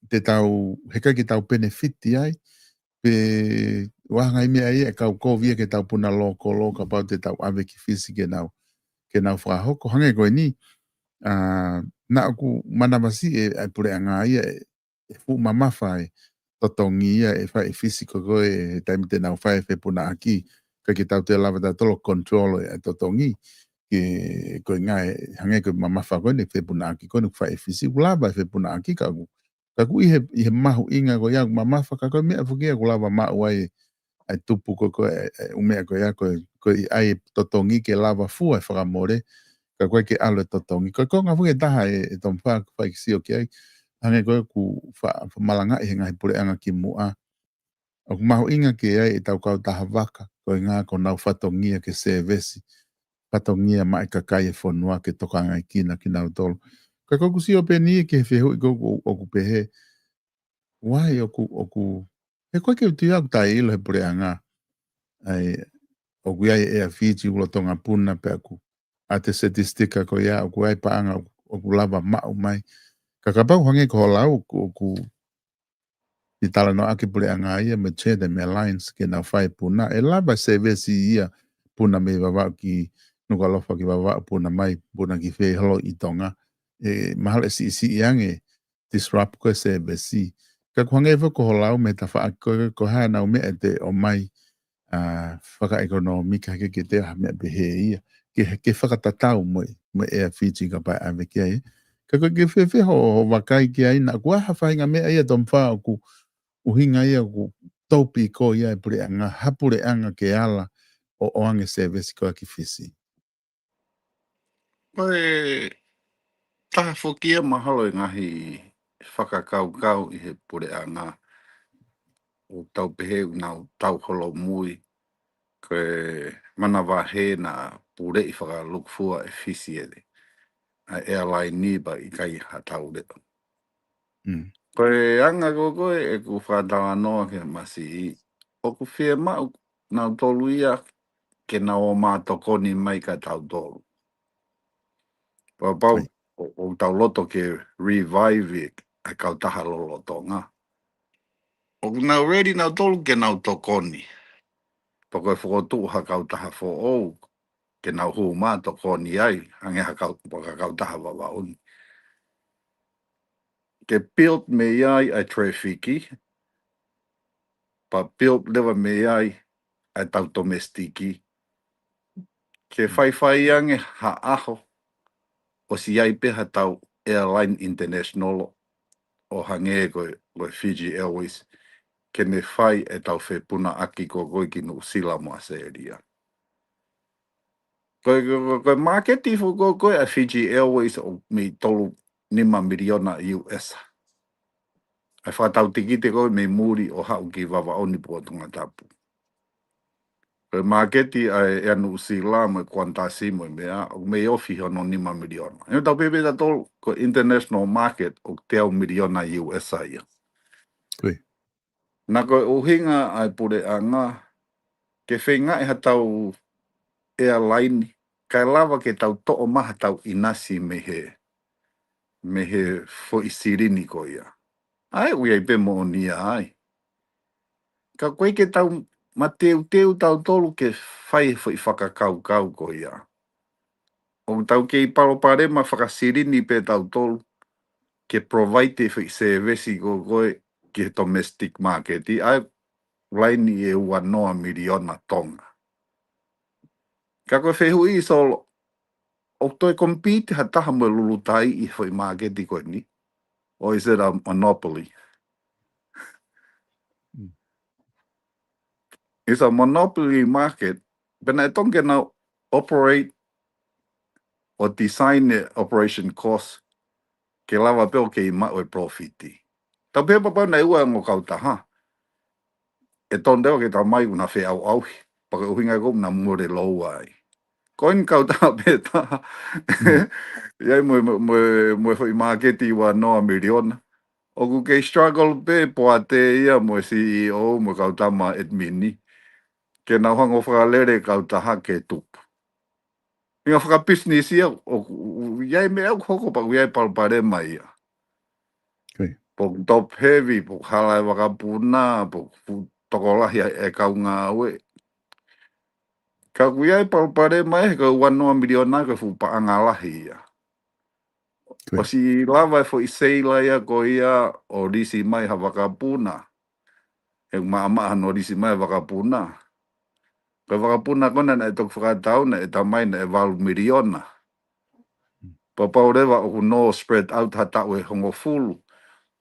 te tau, heʻikai ke tau penefiti ai, pe ʻoku ʻi ai ha ngaahi meʻa ia ʻe kau kovi ia ke tau puna lōkolo kapau te tau ʻave ki Fisi ke nau, ke nau fakahoko. Hangē ko eni, ʻa, naʻa ʻoku manavasiʻi e, e puleʻanga ia ʻe, ʻe fuʻu mamafa e totongi ia ʻe fai ʻe Fisi ko ē he taimi te nau fai e fepunaʻaki, ʻikai ke tau toe lava tautolu ʻo control e totongi, ke ko e ngaahi, hangē ko e mamafa ko eni fepunaʻaki ko eni ʻoku fai ʻe Fisi, ʻoku lava e fepunaʻaki ka ʻoku, ka ʻoku ʻi he, ʻi he mahuʻinga ko ia ʻoku mamafa ka ko e meʻa foki ia ʻoku lava maʻu ai ʻa e tupu ko ē, ko e, e, ʻū meʻa ko ia, ko e, ko e ʻi ai e totongi ke lava fua e fakamole, ka ʻoku ʻikai ke ʻalu e totongi. Ko e konga foki ʻe taha ē, ʻe Tomifā ʻoku fai ke sio ki ai, hangē ko ē ʻoku fa-, fa-, malangaʻi he ngaahi puleʻanga kimuʻa. ʻOku mahuʻinga ke ʻi ai e tau kautaha vaka, ko e ʻuhinga ko honau fatongia ke sēvesi. fatongia maʻa e kakai e fonua ke tokangaʻi kinautolu. Ka ko ʻeku sio pē ni ki he fehuʻi ko ʻoku, ʻoku pehē, why ʻoku, ʻoku, he ko e ke utu ia ʻoku taʻeʻilo he puleʻanga. ʻAi, ʻoku ʻi ai e Air Fiji, ʻoku lolotonga puna pea ʻoku ʻa e statistika ko ia, ʻoku ʻi ai paʻanga ʻoku, ʻoku lava maʻu mai. Ka kapau hangē ko hoʻo lau, ʻoku, ʻoku ʻi talanoa ʻaki puleʻanga ia mo e Chatham Airlines ke nau fai puna. ʻE lava service ia puna mei Vavaʻu ki Nukuʻalofa ki Vavaʻu puna mai, puna ki fē holo ʻi Tonga. ʻE mahalo ʻe siʻisiʻi ange disrupt ko e service. Ka ʻoku hangē foki ko hoʻo lau mei he tafaʻaki ko, ko e hā nau meʻa te ʻomai, ʻa, fakaʻekonōmika ke, ke te ha meʻa pehē ia. Ke, ke fakatatau mo e, mo e Air Fiji kapau ʻe ʻave ki ai. Ka ko e ke fēfē hoʻo, hoʻo vakai ki ai naʻa ʻoku ʻi ai ha faʻahinga meʻa ia Tomifa ʻoku ʻuhinga ia ʻoku tōpiko ia e puleʻanga, ha puleʻanga ke ala ʻo, ʻoange service ko ia ki Fisi. Ko e taha foki ia mahalo e ngaahi fakakaukau ʻi he puleʻanga ʻoku tau pehē ʻoku nau tau holomui, ko e manavahē naʻa puleʻi fakalūkufua ʻe Fisi ʻa e airline ni pea ʻikai ha tau leʻo. Mm. Ko e anga ko ē ʻeku fakatalanoa ki he masiʻi, ʻoku fiemaʻu nautolu ia ke nau ō mai ʻo tokoni mai kia tautolu. Pea pau, ʻoku tau loto ke revive ʻa e kautaha lolotonga. ʻOku nau ready nautolu ke nau tokoni. Pea ko e fokotuʻu ha kautaha foʻou, ke nau hū mai ʻo tokoni ai, hangē ha kau-, ha kautaha Vavaʻu ni. Ke build mei ai ʻa e traffic, pea build leva mei ai ʻa e tau domestic. Ke faifai ange ha ʻaho, ʻosi ʻi ai pē ha tau airline international ʻo hangē ko e, ko e Fiji Airways, ke ne fai e tau fepunaʻaki ko ē ki Nuʻusila mo ʻAositelēlia. Ko e, ko e, ko e, ko e māketi foʻou ko ē ʻa e Fiji Airways ʻoku mei tolu nima miliona U S. ʻA e fakatau tikite ko ē mei muli ʻo haʻu ki Vavaʻu ni pea Tongatapu. Ko e māketi ʻa e Air Nuʻusila mo e Qantas mo e meʻa, ʻoku mei ofi hono nima miliona. ʻE tau pehē pē tautolu ko e international market ʻoku teau miliona U S ia. Naʻa ko e ʻuhinga ʻa e puleʻanga ke feingaʻi ha tau airline, kae lava ke tau toʻo mai ha tau ʻinasi mei he, mei he foʻi silini ko ia. ʻA ia ʻoku ʻi ai pē moʻoni ia ai. Ka ʻoku ʻikai ke tau mateuteu tautolu ke fai e foʻi fakakaukau ko ia. ʻOku tau kei palopalema fakasilini pē tautolu ke provide e foʻi service ko ē ki he domestic market, ʻa e laini ʻe ua noa miliona Tonga. Ka ko e fehuʻi Solo, ʻoku toe compete ha taha mo e Lulutai ʻi he foʻi māketi ko eni? Or is it a monopoly? It's a monopoly market. Pea naʻe totonu ke nau operate ʻo design e operation cost ke lava pē ʻo kei maʻu e profit. Tau pehē pē kapau naʻe ua e ongo kautaha, ʻe totonu leva ke tau mai ʻuna feʻauʻauhi, pea ko e ʻuhinga ko ē ʻuna mole loua ai. Ko eni kautaha pē taha. ʻI ai mo e, mo e, mo e, mo e foʻi māketi ua noa miliona. ʻOku kei struggle pē Poate ia mo e C E O mo e kau tama admin ni ke nau hanga ʻo fakalele e kautaha ke tupu. ʻI he fakapisinisi ia, ʻoku, ʻoku ʻi ai meʻa ʻoku hoko pea ʻoku ʻi ai palopalema ia. Pea ʻoku top heavy, pea ʻoku hala e vakapuna, pea ʻoku tokolahi e kau ngāue. Ka ʻoku ʻi ai palopalema ia, he ko e ua noa miliona ko e fuʻu paʻanga lahi ia. ʻOsi lava e foʻi seila ia ko ia ʻo lisi mai ha vakapuna. He ʻoku maʻamaʻa hono lisi mai e vakapuna. Ko e vakapuna ko ena naʻe toki fakatau naʻe tamai naʻe valu miliona. Pea pau leva ʻoku nau spread out ha taʻu ʻe hongofulu.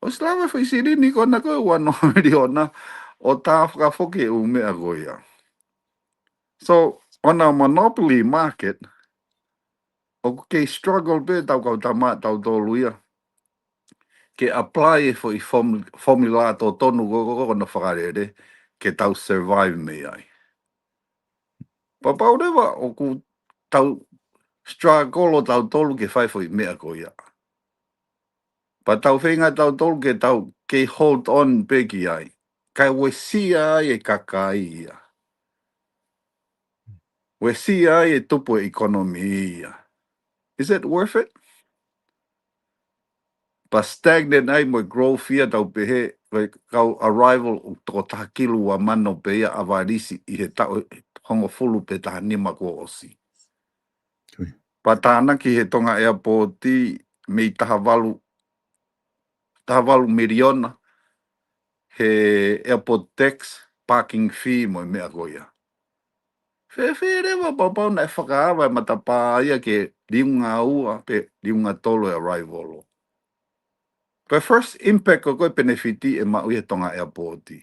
ʻOsi lava e foʻi silini ko ena ko e ua noa miliona ʻo tā fakafoki e ʻū meʻa ko ia. So, on a monopoly market, ʻoku kei struggle pē tau kau tama tautolu ia ke apply e foʻi form-, formula totonu ko ē ʻoku ne fakalele ke tau survive mei ai. Pea pau leva ʻoku tau struggle ʻo tautolu ke fai foʻi meʻa ko ia. Pea tau feinga tautolu ke tau kei hold on pē ki ai. Kae uesia ai e kakai ia. Uesia ai e tupu e economy ia. Is it worth it? Pea stagnant ai mo e growth ia tau pehē, ko e kau arrival ʻoku toko taha kilu ua mano pē ia ʻa Vailisi ʻi he taʻu hongofulu pe taha nima kuo ʻosi. Pea tānaki he Tonga Airport mei taha valu, taha valu miliona he airport tax, parking fee mo e meʻa ko ia. Fēfē leva pau pau naʻe fakaava e matapā ia ke liunga ua pe liunga tolu e arrival. Ko e first impact ko e ko e benefit ʻe maʻu ʻi he Tonga Airport.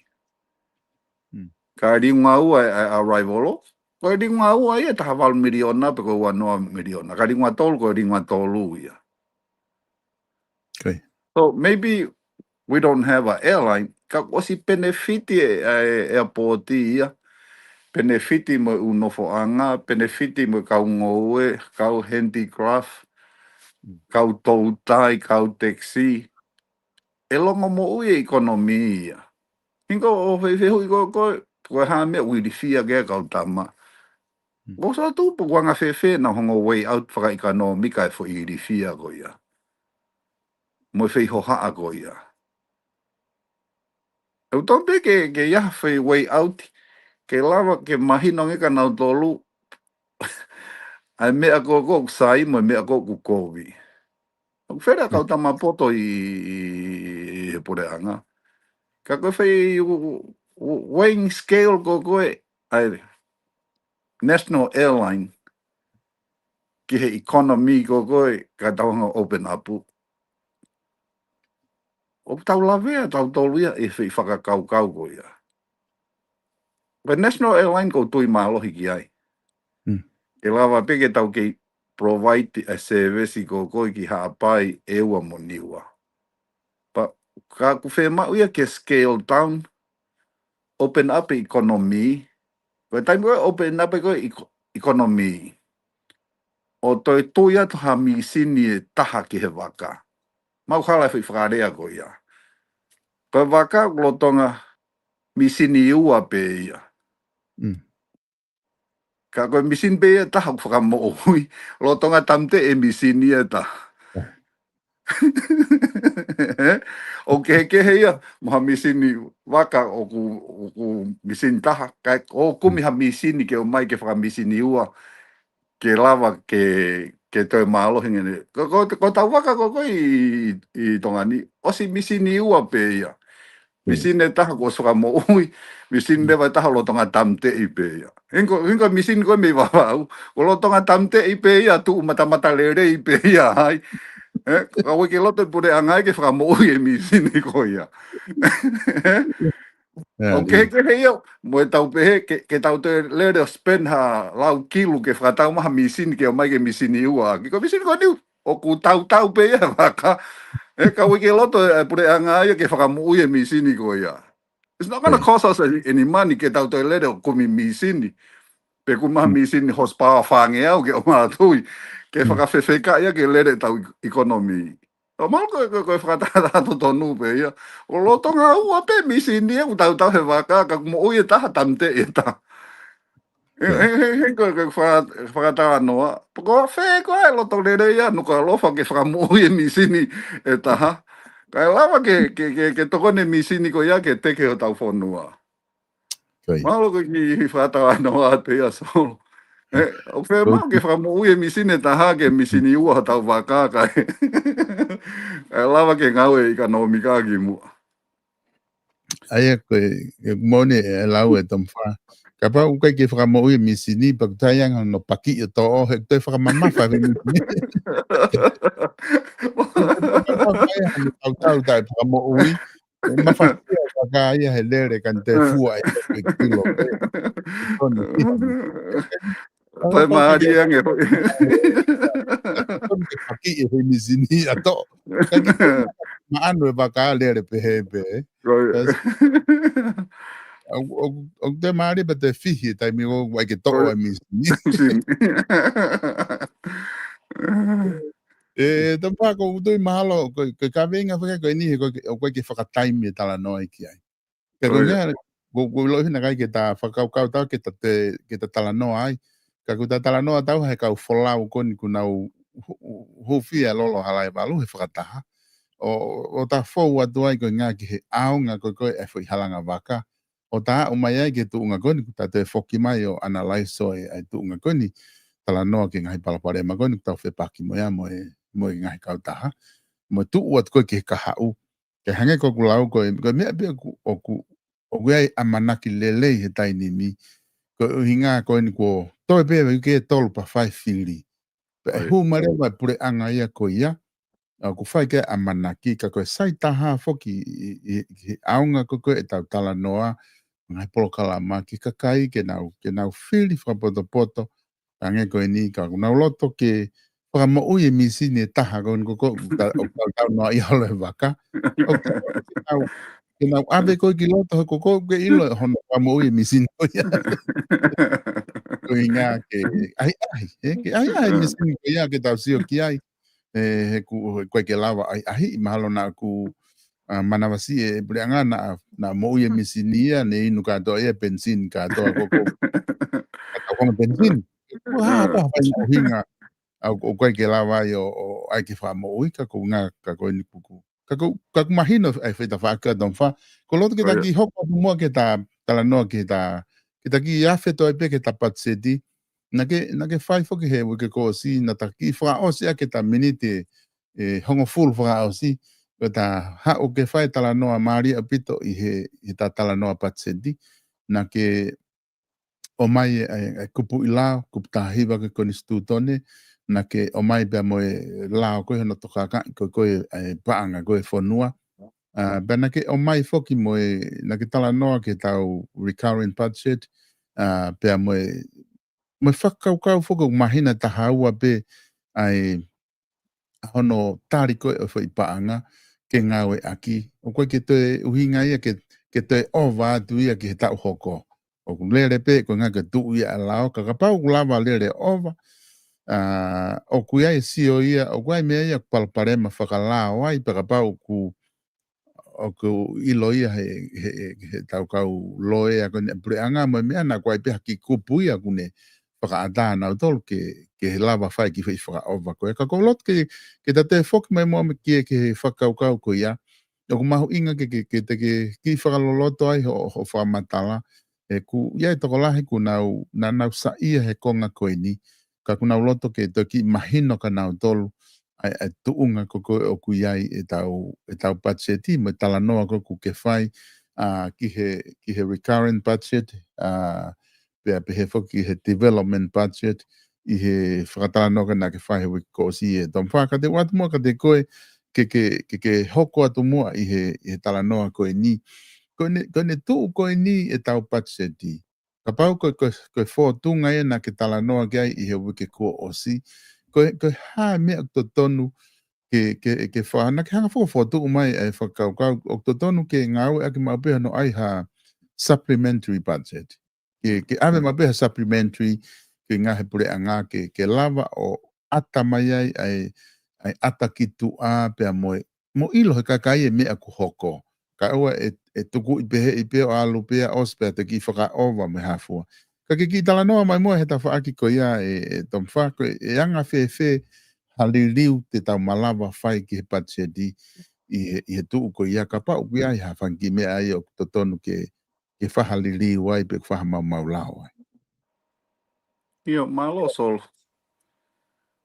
Ka liunga ua e arrival, ko e liunga ua ia taha valu miliona pe ko e ua noa miliona. Ka liunga tolu, ko e liunga tolu ia. So maybe we don't have an airline, ka ʻosi benefit e, e airport ia, benefit mo e ʻū nofoʻanga, benefit mo e kau ngoue, kau handicraft, kau toutai, kau taxi, ʻe longomoʻui e economy ia. Hinga ʻo fefehuʻi ko e, ko e, ko e hā meʻa ʻoku ilifia ki ai e kau tama. Ko e sō tupu ko e anga fēfē ʻenau hongo way out fakaʻekonōmika e foʻi ilifia ko ia. Mo e feihohaʻa ko ia. ʻOku totonu pē ke, ke ʻi ai ha foʻi way out, ke lava ke mahino ange kia nautolu ʻa e meʻa ko e ko e ʻoku sai mo e meʻa ko e ʻoku kovi. ʻOku fele ʻa e kau tama poto ʻi, ʻi, ʻi he puleʻanga. Ka ko e fai u, u, weighing scale ko e ko e, ʻa e national airline ki he economy ko e ko e ka tau hanga ʻo open up. ʻOku tau lavea tautolu ia ʻi he foʻi fakakaukau ko ia. Ko e national airline ʻoku ou tui mālohi ki ai. Ke lava pē ke tau kei provide ʻa e service ko e ko e ki Haʻapai, ʻEua mo Niua. Pea ka ʻoku fiemaʻu ia ke scale down, open up e economy. Ko e taimi ko e open up e ko e eco-, economy, ʻo toe tui atu ha misini ʻe taha ki he vaka. Mau hala e foʻi fakalea ko ia. Ko e vaka ʻoku lolotonga misini ua pē ia. Ka ko e misini pē ia ʻe taha ʻoku fakamoʻui, lolotonga tāmateʻi e misini ʻe taha. ʻOku kehekehe ia mo ha misini vaka ʻoku, ʻoku misini taha, kae ʻoku kumi ha misini ke ʻomai ke fakamisini ua, ke lava ke, ke toe mālohi ange. Ko, ko, ko ʻetau vaka ko e ko e ʻi, ʻi Tonga ni, ʻosi misini ua pē ia. Misini ʻe taha kuo ʻosi fakamoʻui, misini leva ʻe taha lolotonga tāmateʻi pē ia. Hinga, hinga misini ko e mei Vavaʻu, ʻoku lolotonga tāmateʻi pē ia, tuʻu matamatalelei pē ia ai. Ka ʻoku ʻikai ke loto e puleʻanga ia ke fakamoʻui e misini ko ia. ʻOku kehekehe ia mo ʻetau pehē ke, ke tau toe lele ʻo spend ha lau kilu ke fakatau mai ha misini ke ʻomai ke misini ua. Ko e misini ko eni ʻoku tautau pē ia he vaka. Ka ʻoku ʻikai ke loto e puleʻanga ia ke fakamoʻui e misini ko ia. It's not gonna cost us any, any money ke tau toe lele ʻo kumi misini. Pe kumi ha misini horsepower fāngeau ke ʻomai atu ai ke fakafefeka ia ke lele ʻetau economy. ʻO malu ko e, ko e, ko e fakatahataha totonu pē ia. ʻOku lolotonga ua pē misini ia ʻoku tautau he vaka, ka ʻoku moʻui e taha, tāmateʻi e taha. He, he, he, he, ko e, ko e faka-, fakatalanoa. Ko fē ko e loto lelei ia, Nukuʻalofa, ke fakamoʻui e misini ʻe taha. Kae lava ke, ke, ke, ke tokoni e misini ko ia ke teke hotau fonua. Mālō ko e kiʻi fakatalanoa atu ia, Solo. ʻOku fiemaʻu ke fakamoʻui e misini ʻe taha ke misini ua hotau vaka kae, kae lava ke ngāue e ekonōmika ki muʻa. ʻA ia ko e, ʻoku moʻoni e lau ʻa Tomifa. Kapau ʻoku ʻikai ke fakamoʻui e misini, pea ʻoku taianga no paki ʻo toʻo, he ʻoku toe fakamamafa e misini. Tautau taʻe fakamoʻui. ʻE mafasia e vaka ia he lele ka ne toe fua e kilo. Toe mālie ange. Toe ke paki e he misini ʻa toʻo. Ka ke maʻanu e vaka lele pehē pē. ʻOku, ʻoku, ʻoku te mālie pē te fihi e taimi ʻoku ʻai ke toʻo e mīsini. ʻE, Tompa, ʻoku ou tui mahalo, ko, ko e kaveinga faka ko eni, he ko, ʻoku ʻai ke fakataimi e talanoa ki ai. Ka ko e meʻa, ko, ko ʻilo hina kai ke ta fakakaukau tau ke ta te, ke ta talanoa ai. Ka ko ta talanoa tau he kau folau ko eni kuo nau hu-, hu-, hūfia lolo Halaevalu he fakataha. ʻO, ʻo ta fou atu ai ko e ngā ki he ʻaonga ko, ko e foʻi halanga vaka. ʻO ta aʻu mai ai ke tuʻunga ko eni, kuo ta toe foki mai ʻo analyze ʻo e, ʻa e tuʻunga ko eni, talanoa ki he ngaahi palopalema ko eni, kuo tau fepaki mo ia mo e, mo e ngaahi kautaha. Mo e tuʻu atu ko e ki he kahaʻu. Ke hangē ko ʻeku lau ko e, ko e meʻa pē ʻoku, ʻoku, ʻoku ʻi ai ʻamanaki lelei he taimi ni. Ko e ʻuhinga ko eni kuo toe pē uike ʻe tolu pea fai fili. Pea ʻe hū mai leva e puleʻanga ia ko ia. ʻOku fai ke ʻamanaki ka ko e sai taha foki ʻi, ʻi, ʻi he ʻaonga ko, ko e tau talanoa, ngaahi polokalama ki he kakai ke nau, ke nau fili fakapotopoto, hangē ko eni ka ʻoku nau loto ke fakamoʻui e mīsini ʻe taha ko eni ko, ko, ka, ʻo ka tau noa ia holo e vaka. ʻO ka, ke nau, ke nau ʻave ko e ki loto he ko, ko, ke ʻilo e hono fakamoʻui e mīsini ko ia. Ko e ʻuhinga ke ʻahiʻahi, ē, ke ʻahiʻahi e mīsini ko ia ke tau sio ki ai. ʻE, he ʻoku, he ʻoku ʻikai ke lava ʻahiʻahi, mahalo naʻa ku, ʻa, manavasiʻi e puleʻanga naʻa, naʻa moʻui e mīsini ia, ne inu kātoa ia penisini kātoa ko, ko, kātoa ko penisini. Ko ha, ko ha fai ʻuhinga, ʻa, ʻoku ʻikai ke lava ai ʻo, ʻo ʻai ke fakamoʻui ka ko e ʻuhinga ka ko eni kuku. Ka ko, ka ʻoku mahino ai fai ta faʻaki ʻa Tompa. Ko loto ke ta kiʻi hoko atu muʻa ke ta talanoa ke ta, ke ta kiʻi afe toe pē ke ta patiseti. Naʻa ke, naʻa ke fai foki he uike kuo ʻosi, naʻa ta kiʻi fakaʻosi ʻaki ʻeta miniti ʻe hongofulu fakaʻosi, ko ta haʻu ke fai talanoa mālie ʻaupito ʻi he, he ta talanoa patiseti. Naʻa ke ʻomai e, e, e kupu ʻi lao, kupu taha hiva ko e konisitūtone, naʻa ke ʻomai pea mo e lao ko e hono tokanga, ko, ko e, e paʻanga ko e fonua. ʻA, pea naʻa ke ʻomai foki mo e, naʻa ke talanoa ke tau recurrent budget, ʻa, pea mo e, mo e fakakaukau foki ʻoku mahino taha ua pē, ʻa e, ʻa hono tali ko e ʻo e foʻi paʻanga ke ngāueʻaki. ʻOku ʻikai ke toe ʻuhinga ia ke, ke toe ʻova atu ia ki he taʻu hoko. ʻOku lele pē ko e ʻuhinga ke tuʻu ia ʻa e lao, ka kapau ʻoku lava lele ʻova, ʻa, ʻoku ʻi ai e sio ia, ʻoku ʻi ai meʻa ia palopalema fakalao ai, pea kapau ʻoku ʻoku ʻilo ia he, he, he, he tau kau loea ko eni puleʻanga mo e meʻa naʻa ʻoku ʻi ai pē ha kiʻi kupu ia ʻoku ne fakaʻatā nautolu ke, ke lava fai ki he foʻi fakaʻova ko ē. Ka ʻoku ou loto ke, ke ta toe foki mai muʻa ki he, ki he fakakaukau ko ia. ʻOku mahuʻinga ke, ke, ke te ke kiʻi fakaloloto ai ho, ho fakamatala. ʻE ʻoku ʻi ai e tokolahi kuo nau, naʻa nau saiʻia he konga ko eni. Ka ʻoku nau loto ke toe kiʻi mahino kia nautolu ʻa e, ʻa e tuʻunga ko, ko ē ʻoku ʻi ai ʻetau, ʻetau patiseti, mo e talanoa ko ē ʻoku ke fai, ʻa, ki he, ki he recurrent budget, ʻa, pea pehē foki ki he development budget, ʻi he fakatalanoa ko ē naʻa ke fai he uike kuo ʻosi ʻe Tompa. Ka te u ʻoatu muʻa kiate koe, ke, ke, ke, ke hoko atu muʻa ʻi he, ʻi he talanoa ko eni. Ko ʻene, ko ʻene tuʻu ko eni ʻetau patiseti. Kapau ko, ko, ko e fōtunga ia naʻa ke talanoa ki ai ʻi he uike kuo ʻosi. Ko, ko e hā e meʻa ʻoku totonu ke, ke, ke fa-, naʻa ke hanga fo-, fokotuʻu mai e fakakaukau, ʻoku totonu ke ngāueʻaki maʻu pē hono ʻai ha supplementary budget. Ke, ke ʻave maʻu pē ha supplementary, ke ngaahi puleʻanga, ke, ke lava ʻo ʻata mai ai, ʻa e, ʻa e ʻata ki tuʻa pea mo e, mo ʻilo he kakai e meʻa ʻoku hoko. Kae ʻoua ʻe, ʻe tukuʻi pehē ʻi pē ʻo ʻalu pē ʻo ʻosi pea te kiʻi fakaʻova mo e hā fua. Ka ke kiʻi talanoa mai muʻa he tafaʻaki ko ia ʻe, ʻe Tompa ko e, ʻe anga fēfē ha liliu te tau malava fai ki he patiseti ʻi he, ʻi he tuʻu ko ia kapau ʻoku ʻi ai ha fanga kiʻi meʻa ia ʻoku totonu ke, ke fai ha liliu ai pe fai ha maumau lao ai. ʻIo, mālō Sol.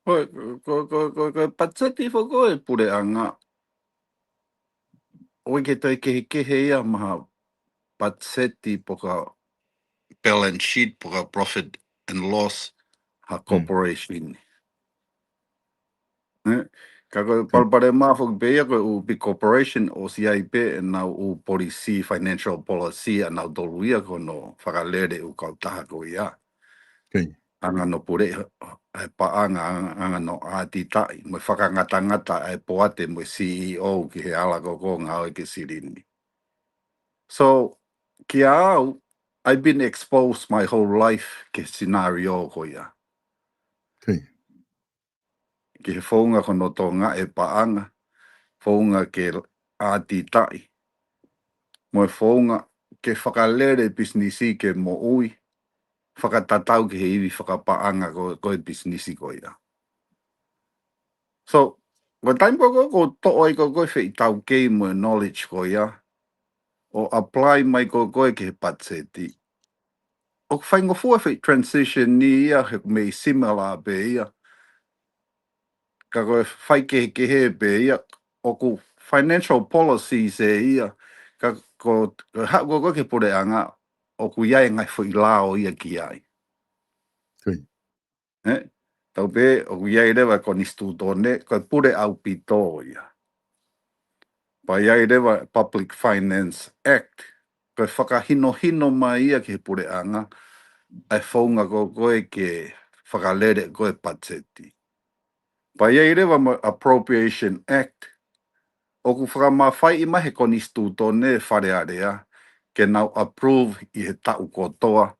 Ko, ko, ko, ko, ko e patiseti foki ʻo e puleʻanga, ʻoku ʻikai ke toe kehekehe ia mei ha patiseti pe ko ha balance sheet pe ko ha profit and loss ha corporation. ʻE, ka ko e palopalema foki pē ia ko e ʻū big corporation ʻosi ʻi ai pē ʻenau ʻū policy, financial policy ʻanautolu ia ko hono fakalele ʻū kautaha ko ia. Anga hono puleʻi e paʻanga, anga, anga hono ʻātitaʻi, mo e fakangatangata e poate mo e C E O ki he ala ko ē ʻoku ngāue ki he silini. So, kia au, I've been exposed my whole life ki he scenario ko ia. Ki he founga ko hono tokangaʻi e paʻanga, founga ke ʻātitaʻi, mo e founga ke fakalele e pisinisi ke moʻui, fakatatau ki he ivi fakapaʻanga ko, ko e pisinisi ko ia. So, ko e taimi ko ē ʻoku ou toʻo ai ko ē foʻi taukei mo e knowledge ko ia, ʻo apply mai ko ē ki he patiseti, ʻoku faingofua foʻi transition ni ia he mei similar pē ia. Ka ko e faikehekehe pē ia, ʻoku financial policies ē ia, ka ko, ko e haʻu ko ē ki he puleʻanga, ʻoku ʻi ai e ngaahi foʻi lao ia ki ai. Tau pehē, ʻoku ʻi ai leva e konisitūtone, ko e pule ʻaupito ia. Pea ʻi ai leva Public Finance Act, ko e fakahinohino mai ia ki he puleʻanga, ʻa e founga ko ē ke fakalele ko ē patiseti. Pea ʻi ai leva mo e Appropriation Act, ʻoku fakamafaiʻi mai he konisitūtone Fale Alea, ke nau approve ʻi he taʻu kotoa,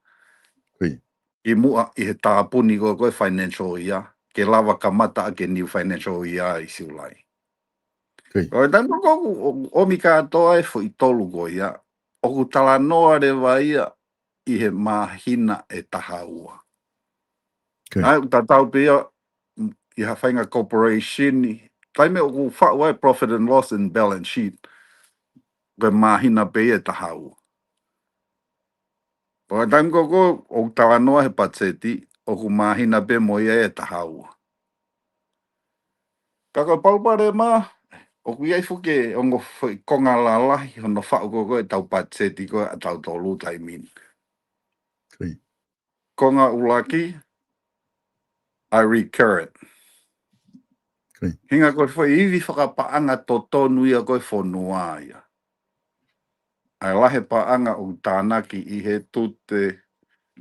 ʻi muʻa ʻi he tāpuni ko ē ko e financial year, ke lava kamata ʻaki e new financial year ʻi Siulai. Ko e taimi ko ē ʻoku ʻomi kātoa e foʻi tolu ko ia, ʻoku talanoa leva ia ʻi he māhina ʻe taha ua. ʻA ia ʻoku tatau pē ia ʻi ha faʻahinga corporation ni, taimi ʻoku faʻu ai e profit and loss and balance sheet, ko e māhina pē ia ʻe taha ua. Pea taimi ko ē ʻoku talanoa he patiseti, ʻoku māhina pē mo ia ʻe taha ua. Ka ko e palopalema, ʻoku ʻi ai foki e ongo foʻi konga lalahi hono faʻu ko ē ʻetau patiseti ko ē ʻatautolu taimi ni. Konga ʻuluaki, ʻa e recurrent. Hinga ko e foʻi ivi fakapaʻanga totonu ia ko ē fonua ia. ʻA e lahi e paʻanga ʻoku tānaki ʻi he tute,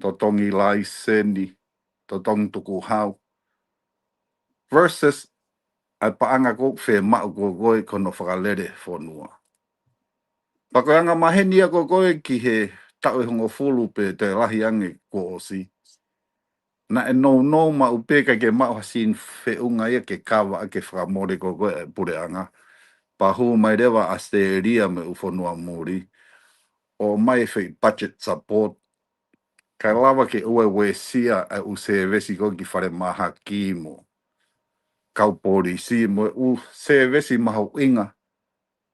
totongi laiseni, totongi tukuhau, versus ʻa e paʻanga ʻoku fiemaʻu ko ē ko hono fakalele fonua. Pea ko e anga maheni ia ko ē ki he taʻu ʻe hongofulu pē toe lahi ange kuo ʻosi, naʻe nounou maʻu pē, ʻikai ke maʻu ha sini feʻunga ia ke kava ʻaki e fakamole ko ē ko e puleʻanga. Pea hū mai leva ʻAositelēlia mo e ʻū fonua muli, ʻomai e foʻi budget support, kae lava ke ʻoua ʻe uesia e ʻū sēvesi ko ē ki falemahaki mo e kau polisi mo e ʻū sēvesi mahuʻinga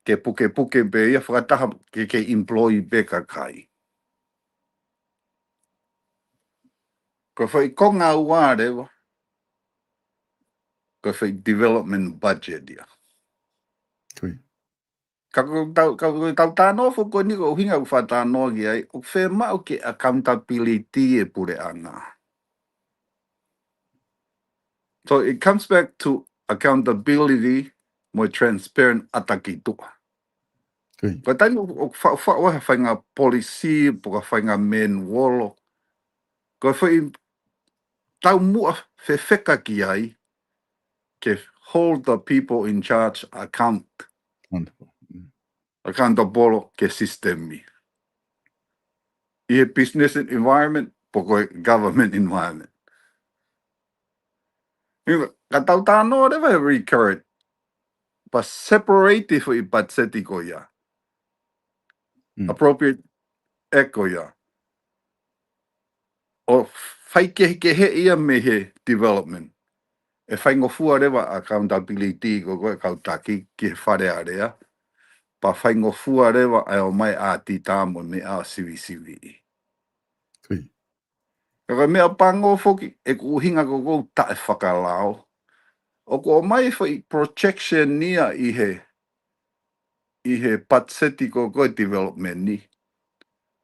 ke pukepuke pē ia fakataha ke, ke employ pē kakai. Ko e foʻi konga ua leva, ko e foʻi development budget ia. Ka ko ʻetau, ka ko ʻetau talanoa foki ko eni ko e ʻuhinga ʻoku ou faʻa talanoa ki ai, ʻoku fiemaʻu ke accountability e puleʻanga. So it comes back to accountability mo e transparent ʻata ki tuʻa. Ko e taimi ʻoku, ʻoku faʻu, faʻu ai ha faʻahinga policy, pe ko ha faʻahinga manual, ko e foʻi taumuʻa fefeka ki ai, ke hold the people in charge account, accountable ki he system ni. ʻI he business environment, pe ko e government environment. Ka tau talanoa leva he recurrent, pea separate e foʻi patiseti ko ia. Appropriate Act ko ia, ʻo faikehekehe ia mei he development, ʻe faingofua leva accountability ko ē ko e kau taki ki he Fale Alea, pea faingofua leva ʻa e ʻomai ʻaotita mo e meʻa ʻo sivisiviʻi. Ka ko e meʻa pango foki, ʻoku ʻuhinga ko ē ko e taʻefakalao, ʻoku ʻomai e foʻi projection ia ʻi he, ʻi he patiseti ko ē ko e development ni,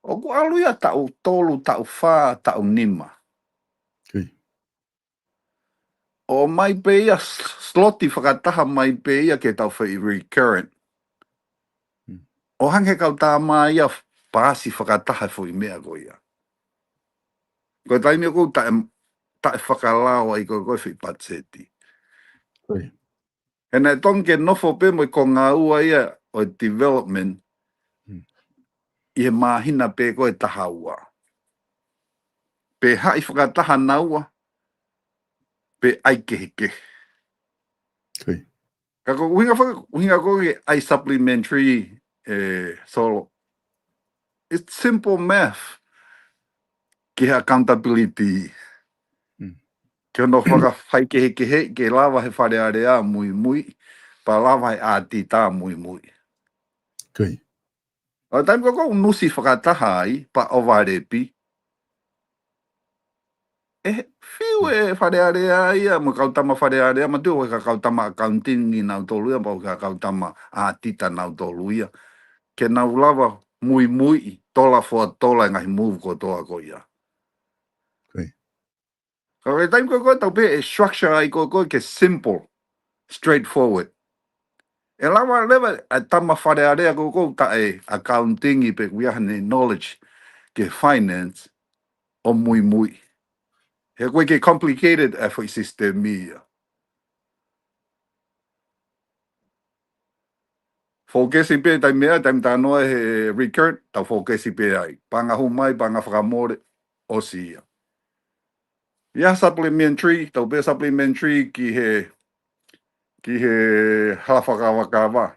ʻoku ʻalu ia taʻu tolu, taʻu fā, taʻu nima. ʻOmai pē ia, slot ʻi fakataha mai pē ia ke tau foʻi recurrent, ʻo hangē he kau tā mai ia paasi fakataha e foʻi meʻa ko ia. Ko e taimi ʻoku taʻe, taʻefakalao ai ko ē ko e foʻi patiseti. He naʻe totonu ke nofo pē mo e konga ua ia ʻo e development, ʻi he māhina pē ko ē ʻe taha ua. Pe haʻi fakataha naua, pe ʻai kehekehe. Koia. Ka ko e ʻuhinga foki, ʻuhinga ko ē ke ʻai supplementary, ē, Solo. It's simple math. Ki he accountability. Mm. Ke ono fakafaikehekehe, ke lava he Fale Alea muimui, pea lava he ʻaotita muimui. Koia. ʻA e taimi ko ē ʻoku nusi fakataha ai, pea ʻovalēpi. ʻE fiu e Fale Alea ia, mo e kau tama Fale Alea, mo e tui ʻa e kau tama accounting ʻi nautolu ia, pea ʻoku ʻi ai e kau tama ʻaotita nautolu ia. Ke nau lava muimui, tola for tola e ngaahi move kotoa ko ia. Koia. Ka ko e taimi ko ē ko ē tau pehē ʻe structure ai ko ē ko ē ke simple, straightforward. ʻE lava leva ʻa e tama Fale Alea ko ē ko ē taʻe accounting pe ʻoku ʻi ai haʻane knowledge ki he finance ʻo muimui. He ʻoku ʻikai ke complicated ʻa e foʻi system ia. Fokesi pē taimi ʻe, taimi talanoa he record, tau fokesi pē ai. Paʻanga hū mai, paʻanga fakamole, ʻosi ia. ʻI ai e supplementary, tau pehē supplementary ki he, ki he hala fakakavakava.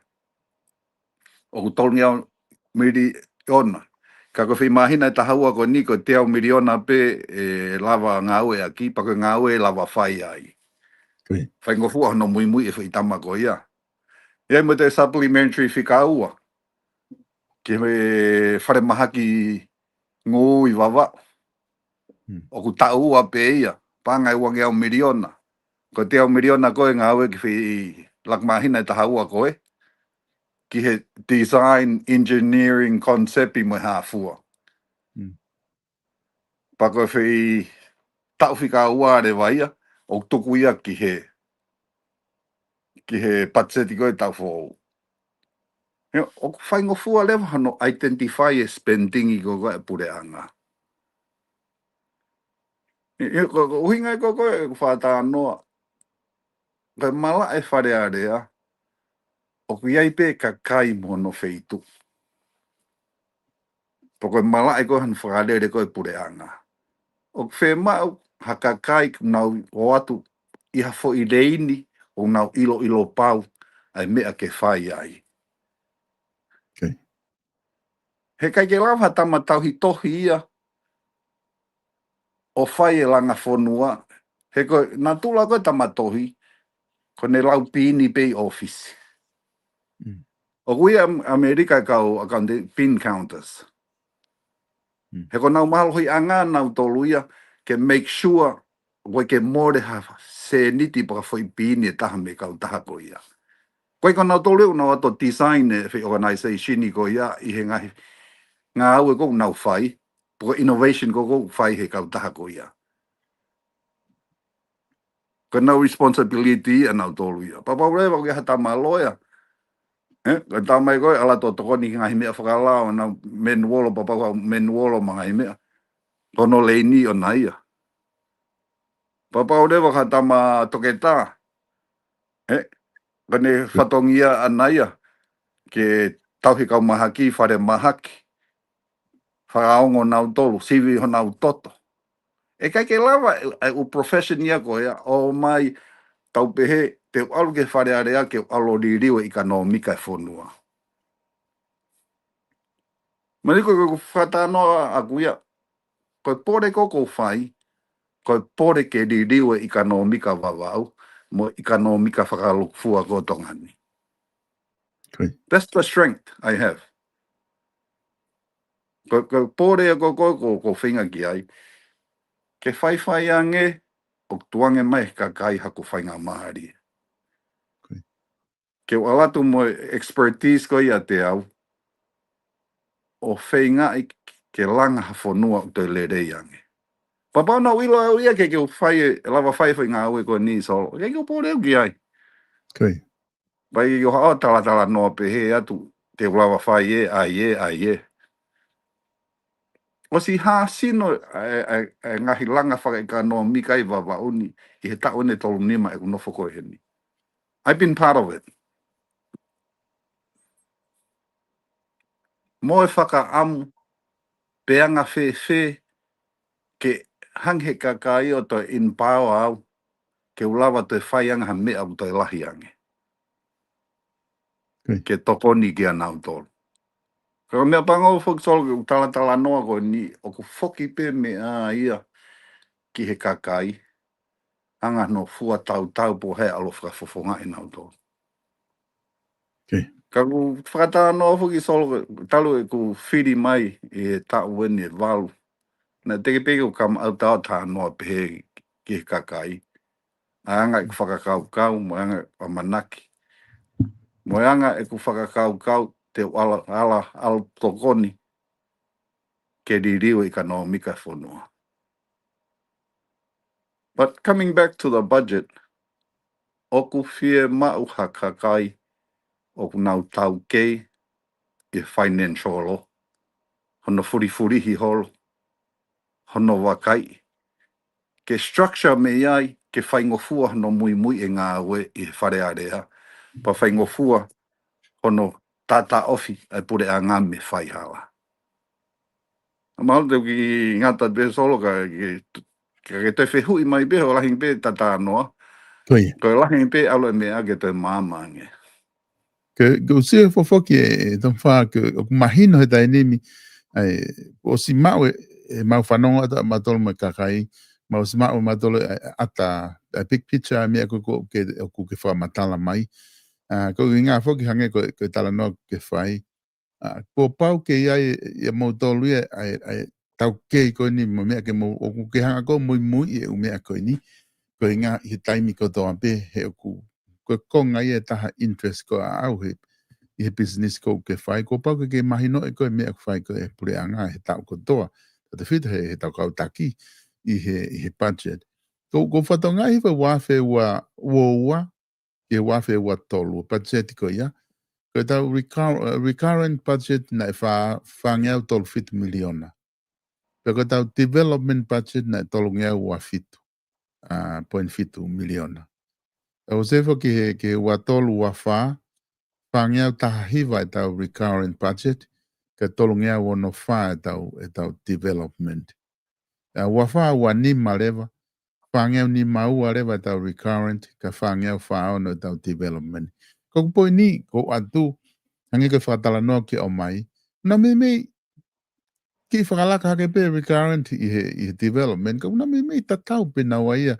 ʻOku tolungeau miliona. Ka ko e foʻi māhina ʻe taha ua ko eni ko e teau miliona pē ʻe lava ngāueʻaki, pea ko e ngāue ʻe lava fai ai. Koia. Faingofua hono muimui e foʻi tama ko ia. ʻI ai mo e supplementary fika ua. Ki he falemahaki ngū ʻi Vavaʻu. Mm. ʻOku taʻu ua pē ia, paʻanga ʻe uangeau miliona. Ko e teau miliona ko ē ngāue ki he foʻi laka māhina ʻe taha ua ko ē. Ki he design, engineering, concept mo e hā fua. Mm. Pea ko e foʻi taʻu fika ua leva ia, ʻoku tuku ia ki he, ki he patiseti ko ē taʻu foʻou. He ʻoku faingofua leva hono identify e spending ko ē ko ē ʻa e puleʻanga. He, he ko, ko e ʻuhinga ko ē ko ē ʻeku fakatalanoa, ko e malaʻe Fale Alea, ʻoku ʻi ai pē kakai mo hono feituʻu. Pea ko e malaʻe ko ē hono fakalele ko ē puleʻanga. ʻOku fiemaʻu ha kakai ʻoku nau ō atu ʻi ha foʻi leini ʻoku nau ʻiloʻilo pau ʻa e meʻa ke fai ai. Koia. He ʻikai ke lava ha tama tauhi tohi ia ʻo fai e langa fonua. He ko e natula ko ē tama tohi, ko ʻene lau pini pē ʻi ʻōfisi. Mm. ʻOku ʻi ʻAm-, ʻAmelika e kau accounting bean counters. Mm. He ko honau mālohiʻanga nautolu ia ke make sure ʻoku ʻikai ke mole ha sēniti pe ko ha foʻi pini ʻe taha mei he kautaha ko ia. Ko e ko nautolu ʻoku nau ō atu ʻo design e foʻi organization ko ia ʻi he ngaahi ngāue ʻoku nau fai, pe ko e innovation ʻoku fai he kautaha ko ia. Ko honau responsibility ʻanautolu ia. Pea kapau leva ʻoku ʻi ai ha tama loea, ē, ko e tama ia ko ē ʻalu atu ʻo tokoni ki he ngaahi meʻa fakalao, ʻenau manual, pea kapau ha manual mo e ngaahi meʻa, ko hono leini ʻoʻona ia. Pea kapau leva ko ha tama toketā, ē, ko ʻene fatongia ʻaʻana ia ke tauhi kau mahaki, falemahaki, fakaongo nautolu, sivi honau toto. ʻE ʻikai ke lava e, e ʻū profession ia ko ia, ʻomai, tau pehē, te u ʻalu ki he Fale Alea ke u ʻalu ʻo liliu e ʻikanōmika e fonua. Maniko ko e fakatalanoa ʻaʻaku ia, ko e pole ko ē ʻoku ou fai, ko e pole ke liliu e ʻikanōmika Vavaʻu, mo e ʻikanōmika fakalūkufua ko ē ʻo Tonga ni. Koia. That's the strength I have. Ko, ko e pole ko ē ʻoku, ʻoku, ʻoku ou feinga ki ai. Ke faifai ange, ʻoku tukuange mai he kakai haku faingamālie. Koia. Ke u ʻalu atu mo e expertise ko ia ʻiate au, ʻo feingaʻi ke langa ha fonua ʻoku toe lelei ange. Pea kapau naʻa ku ʻilo au ia ke, ke u fai e, lava fai e foʻi ngāue ko eni Solo, ʻikai ke u pole au ki ai. Koia. Pea ʻikai ke u haʻu ʻo talatalanoa pehē atu, te u lava fai ē, ʻai ē, ʻai ē. ʻOsi hāsino e, e, e ngaahi langa fakaʻikanōmika ʻi Vavaʻu ni, ʻi he taʻu ʻeni ʻe tolu nima ʻeku nofo ko ē heni. I've been part of it. mo e fakaʻamu pe anga fēfē ke hanga he kakai ʻo toe empower au ke u lava toe fai ange ha meʻa ʻoku toe lahi ange ke tokoni kia nautolu. Ka ko e meʻa pango foki Solo ke u talatalanoa ko eni ʻoku foki pē meʻa ia ki he kakai anga no fua tautau po he ʻalu fakafofongaʻi nautolu. Ka ʻoku fakatalanoa foki Solo talu ʻeku fili mai ʻi he taʻu eni ʻe valu. Naʻe teke pē ke u kama au tau talanoa pehē ki he kakai. ʻA e anga ʻeku fakakaukau, mo e anga ʻamanaki. Mo e anga ʻeku fakakaukau te u ala, ala, ala tokoni ke liliu e ʻekonōmika fonua. But coming back to the budget, ʻoku fiemaʻu ha kakai ʻoku nau taukei ʻi he financial law, hono fulifulihi holo, hono vakai, ke structure mei ai, ke faingofua hono muimui e ngāue ʻi he Fale Alea, pea faingofua hono tataʻofi e puleʻanga mei he faihala. Mahalo te u kiʻi ngata pē Solo ka ke, ka ke toe fehuʻi mai pē, ʻoku lahi pē talanoa. Ko e lahi pē ʻalu e meʻa ke toe maama ange. Ke, ke u sio foki e, e Tomifā ke, ʻoku mahino he taimi ni, ʻa e, ʻosi maʻu e, e mau fanongo atu ʻa mautolu mo e kakai, mau ʻosi maʻu mautolu e, e ʻata, e big picture ʻa e meʻa ko, ko, ke, ʻoku ke fakamatala mai. ʻA, ko e ʻuhinga foki hangē ko, ko e talanoa ke fai. ʻA, kuo pau ke ʻi ai, ʻia mautolu ia, ʻa e, ʻa e taukei ko eni mo e meʻa ke mou, ʻoku ke hanga ko muimui e ʻū meʻa ko eni. Ko e ʻuhinga ʻi he taimi kotoa pē, he ʻoku, ko e konga ia e taha interest ko ʻaʻau he, ʻi he business ko ʻoku ke fai, kuo pau ke ke mahinoʻi ko e meʻa ʻoku fai ko e puleʻanga he taʻu kotoa. Tautefito he, he tau kau taki ʻi he, ʻi he budget. Ko, ko fatongia ʻi he ua afe ua, ua ua, ki he ua afe ua tolu, budget ko ia. Ko e tau recur-, uh, recurrent budget naʻe fā, fāngeau tolu fitu miliona. Pea ko e tau development budget naʻe tolungeau ua fitu, uh, point fitu miliona. ʻOku ou sio foki he, ki he ua tolu ua fā, fāngeau taha hiva e tau recurrent budget, ka tolungeau ono fā e tau, e tau development. ʻA, ua fā ua nima leva, fāngeau nima ua leva e tau recurrent, ka fāngeau fā ono e tau development. Ko e poini, ko ʻatu, hangē ko e fakatalanoa ke ʻomai. Naʻa meimei, kiʻi fakalaka hake pē recurrent ʻi he, ʻi he development, ka naʻa meimei tatau pē naua ia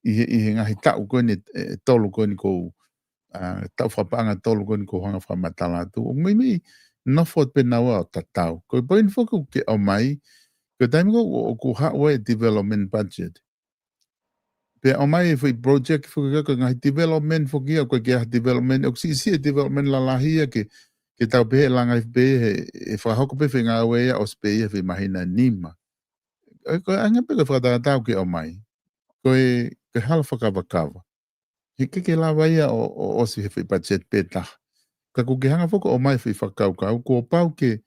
ʻi he, ʻi he ngaahi taʻu ko eni, e, e tolu ko eni ko, ʻa, taʻu fakapaʻanga tolu ko eni ko hanga fakamatala atu. ʻOku meimei nofo pē naua ʻo tatau. Ko e poini foki ke ʻomai, ko e taimi ko ē ʻoku haʻu ai e development budget. Pea ʻomai e foʻi project foki ko e ngaahi development foki ia, ko e ke ha development, ʻoku siʻisiʻi e development lalahi ia ke, ke tau pehē langa pē he, e fakahoko pē foʻi ngāue ia ʻosi pē ia foʻi māhina nima. Ko e, ko e anga pē ko e fakatātā ke ʻomai. Ko e, ko e hala fakavakava. He ke ke lava ia ʻo, ʻo, ʻosi he foʻi budget pē taha. Ka ʻoku ke hanga foki ʻomai foʻi fakakaukau, kuo pau ke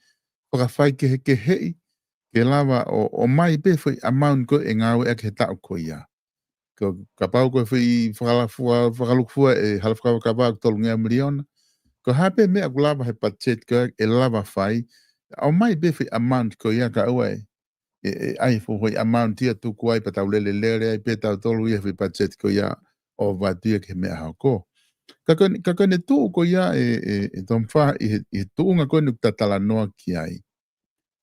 fakafai kehekeheʻi, ke lava ʻo, ʻomai pē foʻi amount ko e ngāue ʻaki he taʻu ko ia. Ko, kapau ko e foʻi fakala-, fua-, fakalukufua e hala fakavakava ʻoku tolungeau miliona. Ko e hā pē meʻa ʻoku lava he budget ko e lava fai, ʻomai pē foʻi amount ko ia kae ʻoua e, e, e ʻai foʻi amount ia tuku ai pea tau lelelele ai pē tautolu ia he foʻi budget ko ia ʻo vatu ia ki he meʻa hoko. Ka ko eni, ka ko eni tuʻu ko ia e, e, e Tomifā ʻi he, ʻi he tuʻunga ko eni ʻoku ta talanoa ki ai.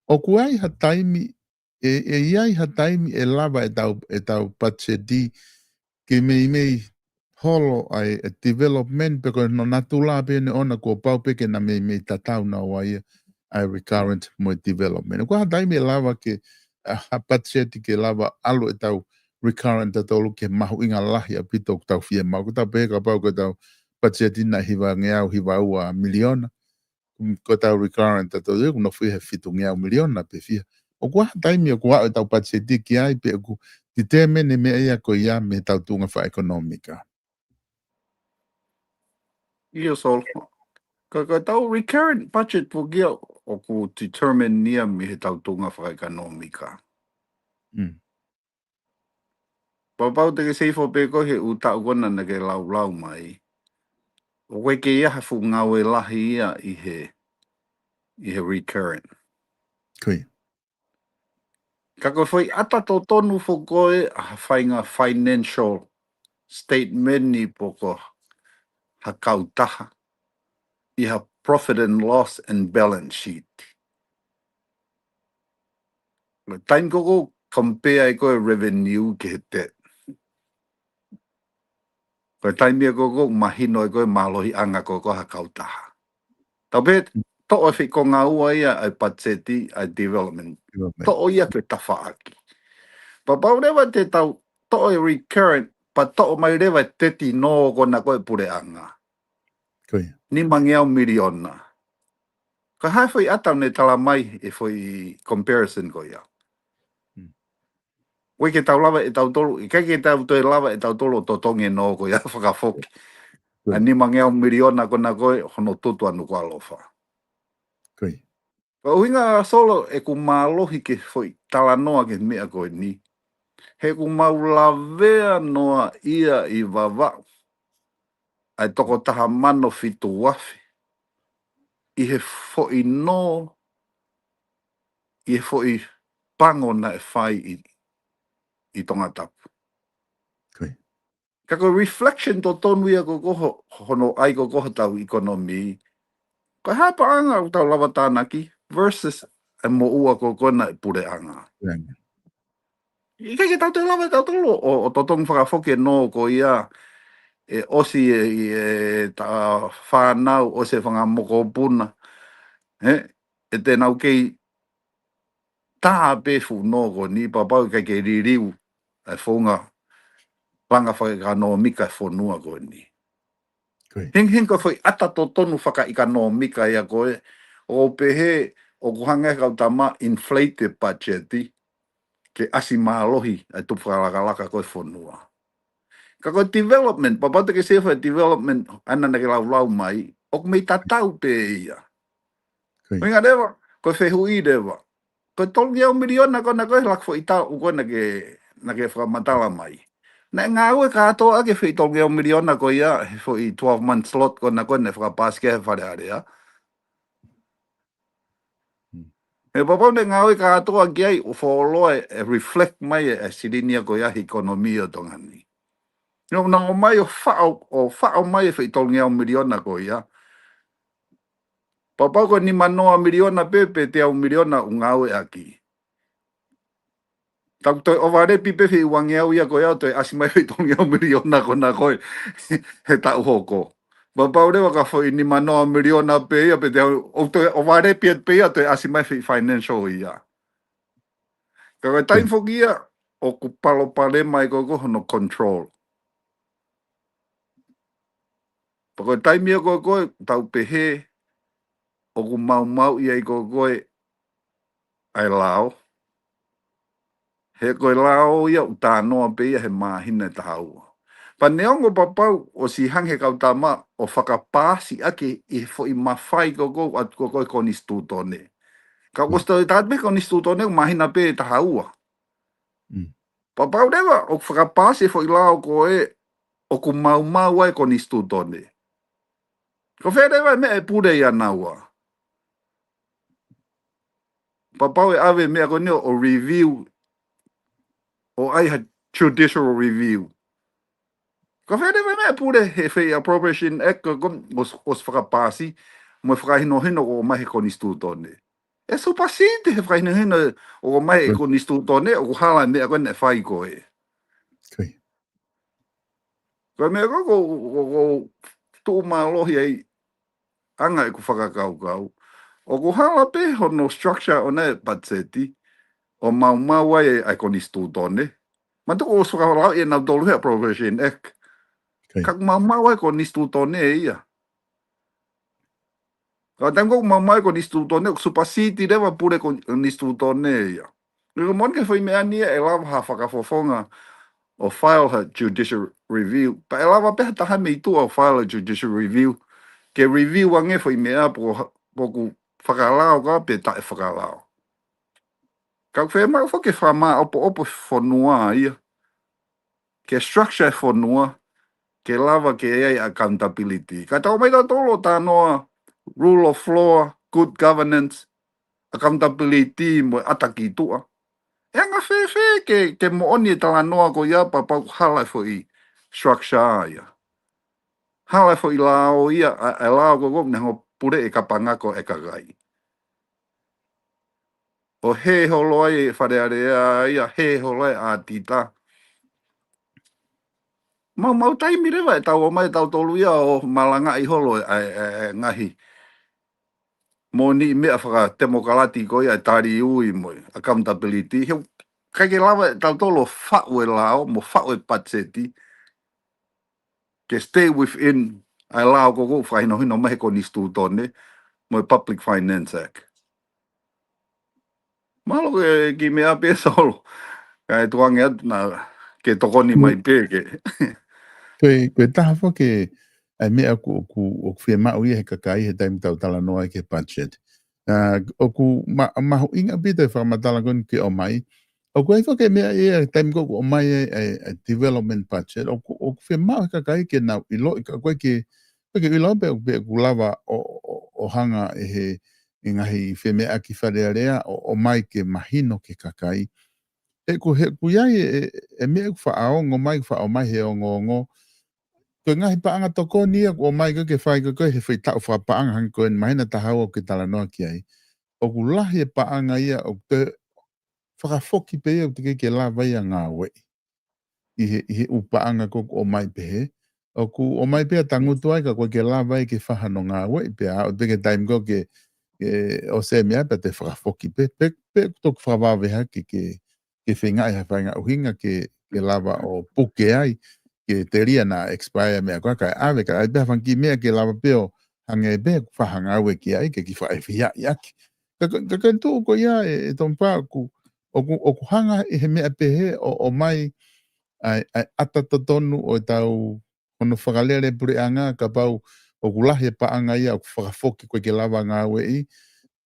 ʻOku ʻi ai ha taimi, e, e ʻi ai ha taimi ʻe lava e tau, e tau budget ke meimei holo ai e development pe ko hono natula pē ʻene ʻoʻona kuo pau pē ke na meimei tatau naua ia ʻa e recurrent mo e development. ʻOku ʻi ai ha taimi ʻe lava ke, ʻa, ha budget ke lava ʻalu e tau recurrent tautolu ke mahuʻinga lahi ʻaupito ʻoku tau fiemaʻu. Ko e tau pē kapau ko e tau budget naʻe hivangeau hiva ua miliona. Ko e tau recurrent tautolu ia ʻoku nofo ia he fitungeau miliona pe fiha. ʻOku ʻi ai ha taimi ʻoku aʻu e tau budget ki ai pe ʻoku determine e meʻa ia ko ia mei he tau tuʻunga fakaʻekonōmika. ʻIo Solo. Ka, ka tau recurrent budget foki ia ʻoku determine ia mei he tau tuʻunga fakaʻekonōmika. Mm. Pea pau te ke seifo pē ko e he ʻū taʻu ko ena naʻa ke laulau mai. ʻOku ʻikai ke ʻi ai ha fuʻu ngāue lahi ia ʻi he, ʻi he recurrent. Ka ko e foʻi ʻata totonu foki ko ē ʻa ha faʻahinga financial statement ni pe ko ha kautaha ʻi ha profit and loss and balance sheet. Ko e taimi ko ē ʻoku compare ai ko ē revenue ki he debt. Ko e taimi ko ē ʻoku mahino ai ko ē mālohiʻanga ko ē ʻo ha kautaha. Tau pehē, toʻo e foʻi konga ua ia ʻa e patiseti, ʻa e development. Toʻo ia ke tafaʻaki. Pea pau leva te tau toʻo e recurrent, pea toʻo mai leva e teti nō ko ena ko ē puleʻanga. Nimangeau miliona. Ka hā e foʻi ʻata ʻoku ne tala mai e foʻi comparison ko ia. ʻOku ʻikai ke tau lava ʻe tautolu, ʻikai ke tau toe lava ʻe tautolu ʻo totongi e nō ko ia fakafoki. ʻA e nimangeau miliona ko ena ko ē hono tutu ʻa Nukuʻalofa. Ko e ʻuhinga Solo ʻeku mālohi ke foʻi talanoa ki he meʻa ko eni. He ʻoku mau lavea noa ia ʻi Vavaʻu ʻa e toko taha mano fitu afe ʻi he foʻi nō, ʻi he foʻi pango naʻe fai ʻi, ʻi Tongatapu. Ka ko e reflection totonu ia ko ē ʻo hono ʻai ko ē ʻo hotau economy. Ko e hā e paʻanga ʻoku tau lava tānaki versus e moʻua ko ē ʻo e puleʻanga. ʻIkai ke tau toe lava ʻe tautolu ʻo, ʻo totongi fakafoki e nō ko ia, ʻe ʻosi e, e ta fānau, ʻosi e fanga mokopuna. He, ʻe te nau kei tā pē fuʻu nō ko eni pea pau ʻikai ke liliu e founga langa fakaʻekonōmika e fonua ko eni. Hinghinga ko e foʻi ʻata totonu fakaʻekonōmika ia ko ē, ʻoku pehē ʻoku hanga ʻe he kau tama inflate e budget ke ʻasi mālohi ʻa e tupu fakalakalaka ko ē fonua. Ka ko e development, pea pau te ke sio he development ʻa ena naʻa ke laulau mai, ʻoku mei tatau pē ia. Ko e ʻuhinga leva, ko e fehuʻi leva. Ko e tolungeau miliona ko ena ko ē he laki foʻi taʻu ko ē naʻa ke, naʻa ke fakamatala mai. Naʻe ngāue kātoa ʻaki e foʻi tolungeau miliona ko ia he foʻi twelve month slot ko ena ko ē naʻe fakapaasi ki ai he Fale Alea. He pea pau naʻe ngāue kātoa ki ai ʻo fuoloa e, e reflect mai e, e silini ia ko ia he economy ʻo Tonga ni. Naʻa nau ō mai ʻo faʻo, ʻo faʻo mai e foʻi tolungeau miliona ko ia. Pea pau ko e nimanoa miliona pē, pe teau miliona ʻoku ngāueʻaki. Tau toe ʻovalepi pē foʻi uangeau ia ko ia ʻo toe ʻasi mai foʻi tolungeau miliona ko ena ko ē he taʻu hoko. Pea pau leva ka foʻi nimanoa miliona pē ia pe teau, ʻo toe ʻovalepi pē ia toe ʻasi mai foʻi financial ia. Ka ko e taimi foki ia ʻoku palopalema ai ko ē ʻo hono control. Pea ko e taimi ia ko ē ʻoku tau pehē ʻoku maumauʻi ai ko ē ʻa e lao. He ko e lao ia ʻoku tānoa pē ia he māhina ʻe taha ua. Pea neongo pea pau ʻosi hanga ʻe he kau tama ʻo fakapaasi ʻaki ʻi he foʻi mafai ko ē ʻoku ʻatu ko ē ʻe he konisitūtone. Ka ʻoku ʻosi tau ʻi he taimi ko ē konisitūtone ʻoku māhina pē ʻe taha ua. Pea pau leva ʻoku fakapaasi e foʻi lao ko ē ʻoku maumau ai e konisitūtone. Ko fē leva e meʻa ʻe pule ʻia naua? Pea pau ʻe ʻave e meʻa ko eni ʻo review, ʻo ʻai ha judicial review. Ko fē leva e meʻa ʻe pule he foʻi Appropriation Act ko ē ʻoku, ʻoku fakapaasi, mo e fakahinohino ʻoku ʻomai he konisitūtone. ʻE supersede he fakahinohino ʻoku ʻomai he konisitūtone, ʻoku hala e meʻa ko ē naʻe fai ko ē. Ko e meʻa ko ē ʻoku, ʻoku, ʻoku tuʻu mālohi ai ʻanga ʻeku fakakaukau. ʻOku hala pē hono structure ʻo ʻene patiseti ʻo maumau ai ʻa e konisitūtone. Manatuʻi ʻoku ʻosi fakalauʻi ʻe nautolu he Appropriation Act. Ka ʻoku maumau ai e konisitūtone ia. Ka taimi ko ē ʻoku maumau ai e konisitūtone, ʻoku supersede leva e pule ko ē ʻo e konisitūtone ia. Ko e moʻoni ko e foʻi meʻa ni ia ʻe lava ha fakafofonga ʻo file ha judicial review. Pea ʻe lava pē ha taha mei tuʻa ʻo file a judicial review. Ke review ange e foʻi meʻa pe ʻoku, pe ʻoku fakalao ka pe taʻefakalao. Ka ʻoku fiemaʻu foki ke fakamāʻopoʻopo e fonua ia. Ke structure e fonua, ke lava ke ʻi ai e accountability. Ka tau ō mai tautolu ʻo talanoa rule of law, good governance, accountability mo e ʻata ki tuʻa. ʻE anga fēfē ke, ke moʻoni e talanoa ko ia pea pau hala e foʻi structure ia. Hala e foʻi lao ia, ʻa, ʻa e lao ko ē ʻoku ne hanga ʻo pule e kapanga ko e kakai. ʻO hē holo ai e Fale Alea ia, hē holo ai ʻa e ʻatita. Mau, mau taimi leva ʻe tau ō mai ʻe tautolu ia ʻo malangaʻi holo e, e, e, e ngaahi moʻoni meʻa fakatemokalati ko ia e tali ui mo e accountability. He ʻikai ke lava ʻe tautolu ʻo faʻu e lao, mo faʻu e patiseti, ke stay within ʻa e lao ko ē ʻoku fakahinohino mai he konisitūtone, mo e Public Finance Act. Mālō e kiʻi meʻa pē Solo. Kae tuku ange atu naʻa ke tokoni mai pē ke. Ko e, ko e taha foki ʻa e meʻa ʻoku, ʻoku, ʻoku fiemaʻu ia he kakai he taimi tau talanoa ai ki he budget. ʻA, ʻoku ma-, mahuʻinga ʻaupito e fakamatala ko eni ke ʻomai. ʻOku ʻi ai foki e meʻa ia he taimi ko ē ʻoku ʻomai ai e, e, e development budget. ʻOku, ʻoku fiemaʻu he kakai ke nau ʻiloʻi ka ʻoku ʻikai ke, ʻoku ʻikai ke ʻilo pe, pe ʻoku lava ʻo, ʻo, ʻo hanga ʻe he, e ngaahi femeʻaʻaki Fale Alea ʻo, ʻomai ke mahino ki he kakai. ʻE ʻoku, he ʻoku ʻi ai e, e, e meʻa ʻoku faʻa ongo mai, faʻa ō mai he ongoongo. Ko e ngaahi paʻanga tokoni ia ʻoku ʻomai ko ē ke fai ko ē he foʻi taʻu fakapaʻanga hangē ko eni māhina taha ua ʻoku ke talanoa ki ai. ʻOku lahi e paʻanga ia ʻoku toe fakafoki pē ia ʻoku teʻeki ke lava ia ʻo ngāueʻi. ʻI he, ʻi he ʻū paʻanga ko ē ʻoku ʻomai pehē. ʻOku ʻomai pē ʻo tangutu ai ka ʻoku ʻikai ke lava ia ke fai hano ngāueʻi pea aʻu pē ki he taimi ko ē ke, ke ʻosi e meʻa pea toe fakafoki pē, pe, pe ʻoku toki fakavave hake ke, ke feingaʻi ha faʻahinga ʻuhinga ke, ke lava ʻo puke ai, ke telia naʻa expire meʻa ko ē kae ʻave, kae ʻai pē ha fanga kiʻi meʻa ke lava pē ʻo hangē pē ʻoku fai ha ngāue ki ai, ke kiʻi fakaʻefiaʻi ʻaki. Ka, ka, ka, ka tuʻu ko ia e, e Tompa ʻoku, ʻoku, ʻoku hanga ʻe he meʻa pehē ʻo, ʻomai ʻa e, ʻa e ʻata totonu ʻo e tau hono fakalele puleʻanga, kapau ʻoku lahi e paʻanga ia ʻoku fakafoki ʻoku ʻikai ke lava ngāueʻi,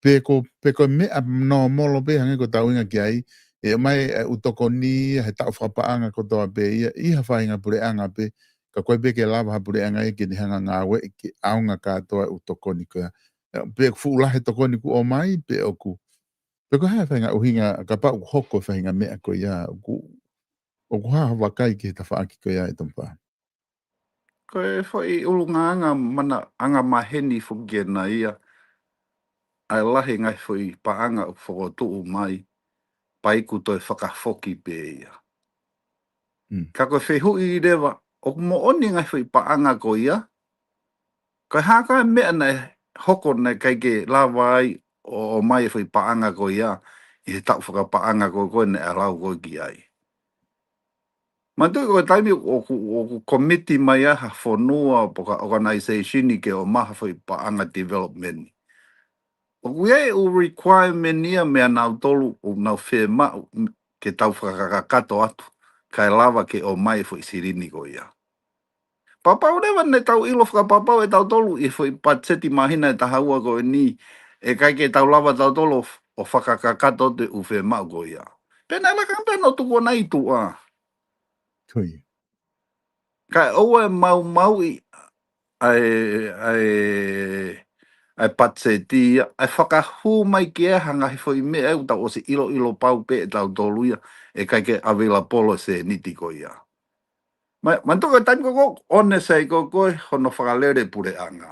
pe ko, pe ko e meʻa nōmolo pē hangē ko ʻetau ʻuhinga ki ai, ʻe ʻomai e ʻū tokoni ia he taʻu fakapaʻanga kotoa pē ia, ʻi ha faʻahinga puleʻanga pē, ka ʻoku ʻikai pē ke lava ha puleʻanga ia ke ne hanga ʻo ngāueʻi ke ʻaonga kātoa e ʻū tokoni ko ia. Pe ʻoku fuʻu lahi e tokoni ʻoku ʻomai, pe ʻoku, pe ko e hā e faʻahinga ʻuhinga, kapau ʻoku hoko e faʻahinga meʻa ko ia, ʻoku, ʻoku hā ha vakai ki he tafaʻaki ko ia e Tompa. Ko e foʻi ʻulungaanga mana-, anga maheni foki ena ia, ʻa e lahi e ngaahi foʻi paʻanga ʻoku fokotuʻu mai, pea ʻikai toe fakafoki pē ia. Mm. Ka ko e fehuʻi leva, ʻoku moʻoni e ngaahi foʻi paʻanga ko ia, ka hā ka meʻa naʻe hoko naʻe ʻikai ke lava ai ʻo, ʻomai e foʻi paʻanga ko ia, ʻi he taʻu fakapaʻanga ko ē ko ē naʻe lau ko ē ki ai. Manatuʻi ko e taimi ʻoku, ʻoku komiti mai ai ha fonua, pe ko ha organization ke ʻomai ha foʻi paʻanga development. ʻOku ʻi ai e ʻū requirement ia meia nautolu ʻoku nau fiemaʻu ke tau fakakakato atu, kae lava ke ʻomai e foʻi silini ko ia. Pea pau leva naʻa tau ʻilo fakapapau ʻe tautolu ʻi he foʻi patiseti māhina ʻe taha ua ko eni, ʻe ʻikai ke tau lava tautolu ʻo, ʻo fakakakato atu e ʻū fiemaʻu ko ia. Pea naʻe laka pē hano tuku ʻona ʻi tuʻa. Ko ia. Kae ʻoua ʻe maumauʻi ʻa e, ʻa e, ʻa e patiseti ia, ʻa e fakahū mai ki ai ha ngaahi foʻi meʻa ʻoku tau ʻosi ʻiloʻilo pau pē ʻe tautolu ia, ʻe ʻikai ke available e sēniti ko ia. Ma, manatuʻi ko e taimi ko ē ʻoku ʻonesai ko ē hono fakalele puleʻanga.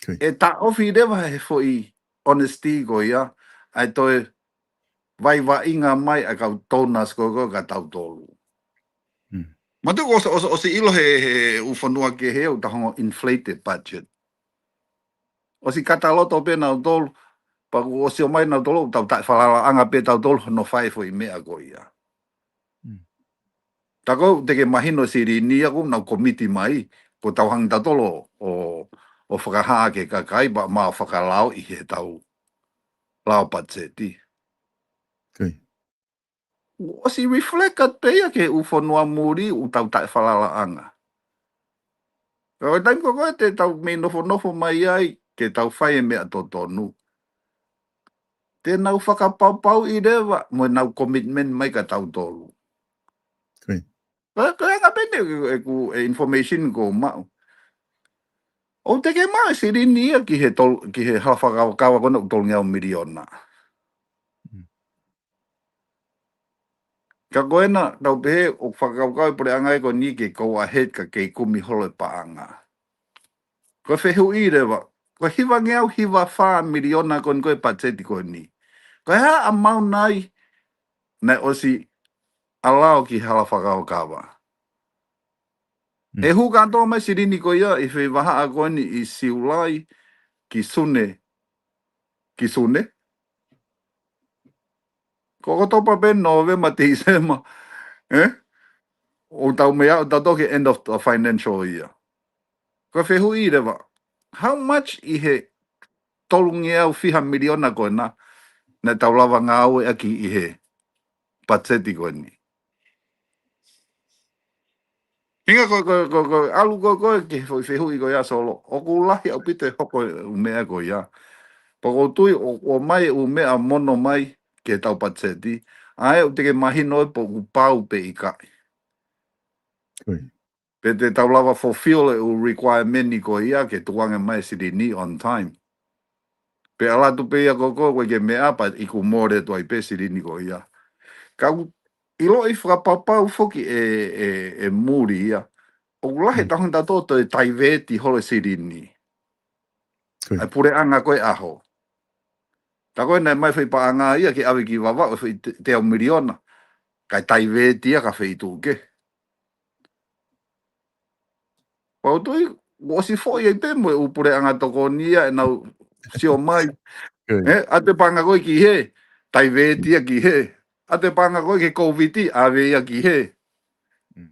Ko ia. ʻE taʻofi leva he foʻi honesty ko ia, ʻa e toe vaivaiʻanga mai ʻa e kau donors ko ē kia tautolu. Mm. Manatuʻi ʻosi, ʻosi, ʻosi ʻilo he, he ʻū fonua kehe ʻoku tau hanga ʻo inflate e budget. ʻOsi kata loto pē nautolu, pea kuo ʻosi ʻomai nautolu, tau taʻefalalaʻanga pē tautolu, hono fai e foʻi meʻa ko ia. Mm. Tā ko ē teʻeki mahino silini ia ʻoku nau komiti mai, ko e tau hanga tautolu ʻo, ʻo fakahā ki he kakai, pea mau fakalaoʻi he tau lao patiseti. Ko ia. ʻOsi reflect pē ia ki he ʻū fonua muli ʻoku tau taʻefalalaʻanga. Ka ko e taimi ko ē te tau mei nofonofo mai ai, ke tau fai e meʻa totonu. Te nau fakapapauʻi leva, mo nau commitment mai kia tautolu. Ko ia. Ka, ka anga pē eni ʻeku, e information ʻoku ou maʻu. ʻOku teʻeki maʻu e silini ia ki he tolu, ki he hala fakakavakava ko ena ʻoku tolungeau miliona. Mm. Ka ko ena, tau pehē ʻoku fakakaukau e puleʻanga ko eni ke go ahead ka kei kumi holo e paʻanga. Ko e fehuʻi leva, ko e hivangeau hiva fā miliona ko eni ko e patiseti ko eni. Ko e hā e amount naʻe ʻosi allow ki he hala fakakavakava. Mm. ʻE hū kātoa mai silini ko ia ʻi he vahaʻa ko eni ʻi Siulai ki Sune, ki Sune. Ko Oketopa pē, Nōvema, Tīsema, ē? ʻO tau meʻa, ʻo tau toki end of the financial year. Ko e fehuʻi leva, how much ʻi he tolungeau fiha miliona ko ena naʻa tau lava ngāueʻaki ʻi he patiseti ko eni? Hinga ko, ko, ko, ko, ʻalu ko, ko, ki he fehuʻi ko ia Solo. ʻOku lahi ʻaupito e hoko e ʻū meʻa ko ia. Pea ʻoku ou tui ʻo, ʻomai e ʻū meʻa mono mai ki heʻetau patiseti, ʻa ē ʻoku teʻeki mahino pe ʻoku pau pe ʻikai. Koia. Pe te tau lava fulfill e ʻū requirement ko ia ke tukuange mai e silini on time. Pe ʻalu atu pē ia ko, ko, ko e ke meʻa pea ʻiku mole atu ai pē silini ko ia. Ka ʻoku ʻiloʻi fakapapau foki ʻe, ʻe, ʻe Muli ia, ʻoku lahi e Mm. taʻu hongofulu ʻe toe taiveti holo e silini. Koia. ʻA e puleʻanga ko e ʻaho. Tā ko ē naʻe ʻomai e foʻi paʻanga ia ke ʻave ki Vavaʻu e foʻi te, teau miliona. Kae taiveti ia ki ha feituʻu kehe. Pea ʻoku ou tui, kuo ʻosi foʻi ai pē mo e ʻū puleʻanga tokoni ia ʻenau sio mai. Koia. Ē, ʻave e paʻanga ko ē ki hē, taiveti ia ki hē. ʻAve e paʻanga ko ē ki he Kōviti, ʻave ia ki hē. Mm.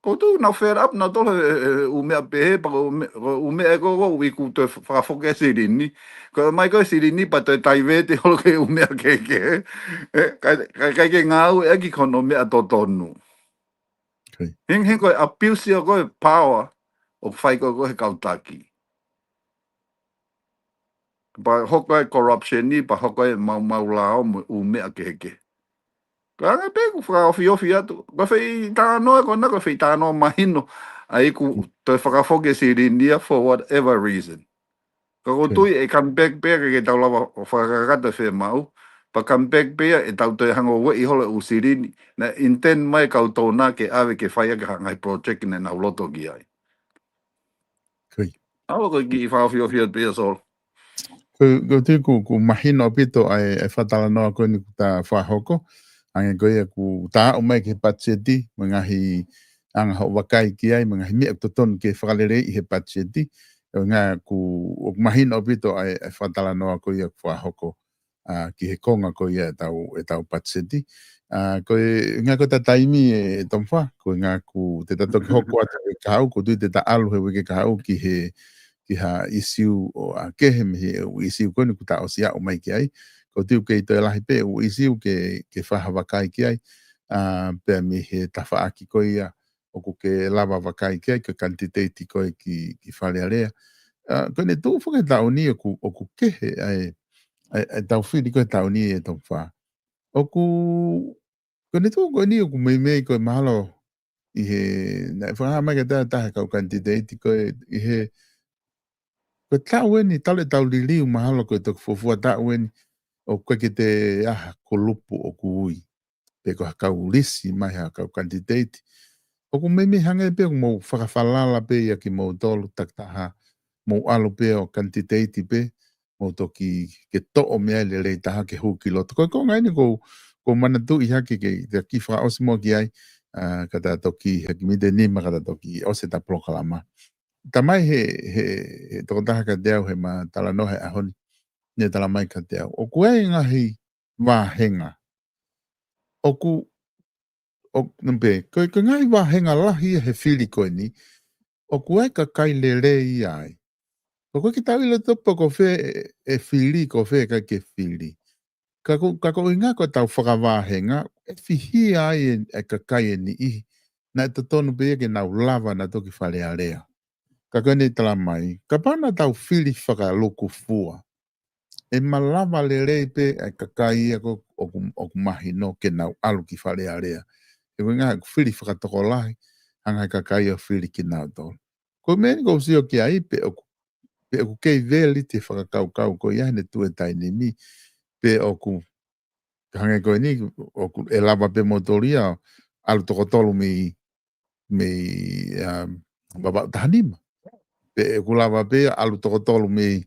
ʻOku ou tui naʻa nau fed up nautolu he, he, he ʻū meʻa pehē, pea ko e ʻū meʻa, ko e ʻū meʻa ko, ko ʻoku ʻiku toe fakafoki e silini. Ko e ʻomai ko ē silini pea toe taiveti holo ki he ʻū meʻa kehekehe. Ē, kae, kae, kae ʻikai ke ngāueʻaki ki hono meʻa totonu. Koia. Hing, hing ko e abuse ia ko e power ʻoku fai ko ē ko ē he kau taki. Pea hoko e corruption ni, pea hoko e maumau lao mo e ʻū meʻa kehekehe. Ka ʻoku ou tui ʻoku fakaofiofi atu. Ko e foʻi talanoa ko ena, ko e foʻi talanoa mahino. ʻA ia ʻoku toe fakafoki e silini ia for whatever reason. Ka ʻoku ou Koia. tui ʻe come back pē ia ke tau lava ʻo fakakakato e fiemaʻu. Pea come back pē ia ʻe tau toe hanga ʻo ueʻi holo e ʻū silini naʻe intend mai e kau donor ke ʻave ke fai ʻaki ha ngaahi project naʻa nau loto ki ai. Koia. ʻAua ko e kiʻi fakaofiofi atu pē ia Solo. Ko, ʻoku ou tui ʻoku, ʻoku mahino ʻaupito ʻa e, ʻa e fakatalanoa ko eni kuo ta fakahoko. Hangē ko ia kuo ta aʻu mai ki he patiseti, mo e ngaahi anga hoʻo vakai ki ai, mo e ngaahi meʻa ʻoku totonu ke fakaleleiʻi he patiseti. ʻUhinga ʻoku, ʻoku mahino ʻaupito ʻa e, ʻa e fakatalanoa ko ia kuo fakahoko, ʻa, ki he konga ko ia ʻetau, ʻetau patiseti. ʻA, ko e, ʻuhinga ko ʻeta taimi ē, ē Tomifa, ko e ʻuhinga ʻoku te ta toki hoko atu he uike kahaʻu, ʻoku ou tui te ta ʻalu he uike kahaʻu ki he, ki ha ʻīsiu ʻo, ʻa, kehe mei he ʻū ʻīsiu ko eni kuo ta ʻosi aʻu mai ki ai. ʻOku ou tui ʻoku kei toe lahi pē ʻū ʻīsiu ke, ke fai ha vakai ki ai. ʻA, pea mei he tafaʻaki ko ia ʻoku ke lava vakai ki ai, ko e kanititeiti ko ē ki, ki Fale Alea. ʻA, ko ʻene tuʻu foki he taʻu ni ʻoku, ʻoku kehe ʻa e, ʻa e, ʻa e tau fili ko ē he taʻu ni ē Tomifa. ʻOku, ko ʻene tuʻu ko eni ʻoku meimei ko e mahalo ʻi he, naʻe fakahā mai ke ta taha e kau kanititeiti ko ē ʻi he, ko e taʻu eni, talu ʻetau liliu mahalo ko e toki fuofua taʻu eni, ʻoku ʻikai ke toe ʻi ai ha kulupu ʻoku ui pe ko ha kau lisi mai ha kau kanititeiti. ʻOku meimei hangē pē ʻoku mou fakafalala pē ia kimoutolu takitaha, mou ʻalu pē ʻo kanititeiti pē, mou toki ke toʻo mei ai e lelei taha ke hū ki loto. Ko e konga eni ʻoku ou, ʻoku ou manatuʻi hake ke, ke kiʻi fakaʻosi muʻa ki ai, ʻa, ka ta toki, he kiʻi miniti ʻe nima ka ta toki ʻosi ʻeta polokalama. Ta mai he, he, he tokotaha kiate au he ma talanoa he ʻaho ni, ne tala mai kiate au. ʻOku ʻi ai e ngaahi vāhenga. ʻOku, ʻo, pē, ko e, ko e ngaahi vāhenga lahi ia he fili ko eni. ʻOku ʻi ai e kakai lelei ai. ʻOku ʻikai ke tau ʻilo ʻe tautolu pe ko fē ʻe, ʻe fili, ko fē ʻikai ke fili. Ka ko, ka ko e ʻuhinga ko ʻetau fakavāhenga, ʻe fihia ai e, e kakai ʻe niʻihi. Naʻe totonu pē ia ke nau lava nautolu ki Fale Alea. Ka ko ʻene tala mai, kapau naʻa tau fili fakalūkufua, ʻe malava lelei pē e kakai ia ko ē ʻoku, ʻoku mahino ke nau ʻalu ki Fale Alea. He ko e ʻuhinga ʻoku fili fakatokolahi, hanga he kakai ʻo fili kinautolu. Ko e meʻa eni ʻoku ou sio ki ai pe ʻoku, pe ʻoku kei valid e fakakaukau ko ia heʻene tuʻu he taimi ni, pe ʻoku hangē ko eni, ʻoku ʻe lava pē moutolu ia ʻo ʻalu toko tolu mei, mei, um, Vavaʻu taha nima. Pe ʻoku lava pē ʻalu toko tolu mei,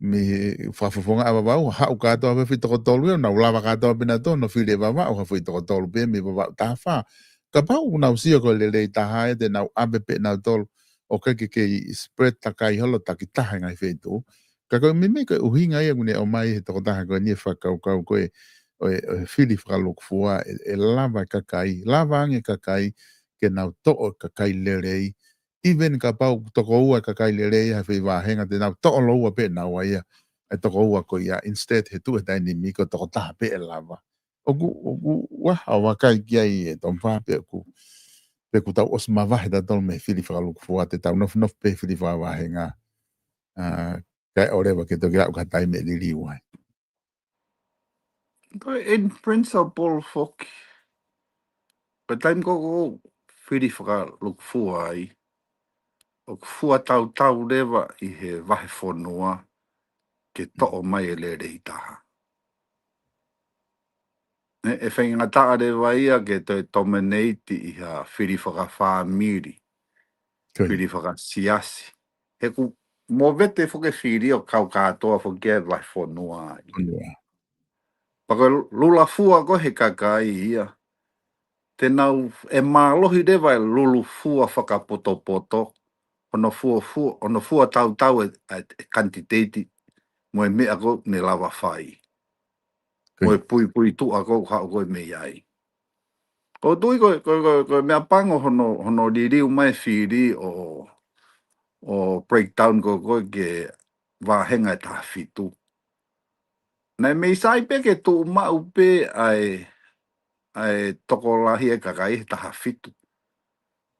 mei Fakafofongaʻi ʻa Vavaʻu, haʻu kātoa pē foʻi toko tolu ia, nau lava kātoa pē nautolu ʻo fili ʻe Vavaʻu ha foʻi toko tolu pē mei Vavaʻu taha fā. Kapau ʻoku nau sio ko e lelei taha ia te nau ʻave pē nautolu ʻo ʻikai ke kei spread takai holo takitaha he ngaahi feituʻu. Ka ko e meimei ko e ʻuhinga ia ʻoku ne ʻomai he tokotaha ko eni e fakakaukau ko ē ʻo e, ʻo e fili fakalukufua, ʻe, ʻe lava e kakai, lava ange e kakai ke nau toʻo e kakai lelei. Even kapau ʻoku toko ua e kakai lelei he foʻi vāhenga, te nau toʻo lōua pē naua ia, e toko ua ko ia, instead he tuʻu he taimi ni ko e toko taha pē ʻe lava. ʻOku, ʻoku ʻuhinga ʻo vakai ki ai ʻe Tongifā pe ʻoku, pe ʻoku tau ʻosi mavahe tautolu mei he fili fakalukufua, te tau nofonofo pē he fili fakavāhenga. ʻA, kae ʻoua leva ke toki aʻu ki ha taimi ʻe liliu ai. Ko e in principle foki. Ko e taimi ko ē ʻoku fili fakalukufua ai, ʻoku fua tautau leva ʻi he vahefonua ke toʻo mai e lelei taha. ʻE, ʻe faingataʻa leva ia ke toe dominate ʻi ha fili fakafāmili, Ko ia. fili fakasiasi. He ʻoku movete foki e fili ʻo kau kātoa foki e vahefonua ai. Fonua. Pea ko e lulafua ko ē he kakai ia, te nau, ʻe mālohi leva e lulafua fakapotopoto, hono fua fua, hono fua tautau e, e, e kanititeiti mo e meʻa ko ē ne lava fai. Ko ia. Mo e puipuituʻa ko ē ʻoku haʻu ko ē mei ai. ʻOku ou tui ko e, ko e, ko e, ko e meʻapango hono, hono liliu mai e fili ʻo, ʻo breakdown ko ē ko ē ki he vāhenga ʻe taha fitu. Naʻe mei sai pē ke tuʻumaʻu pē ʻa e, ʻa e tokolahi e kakai he taha fitu.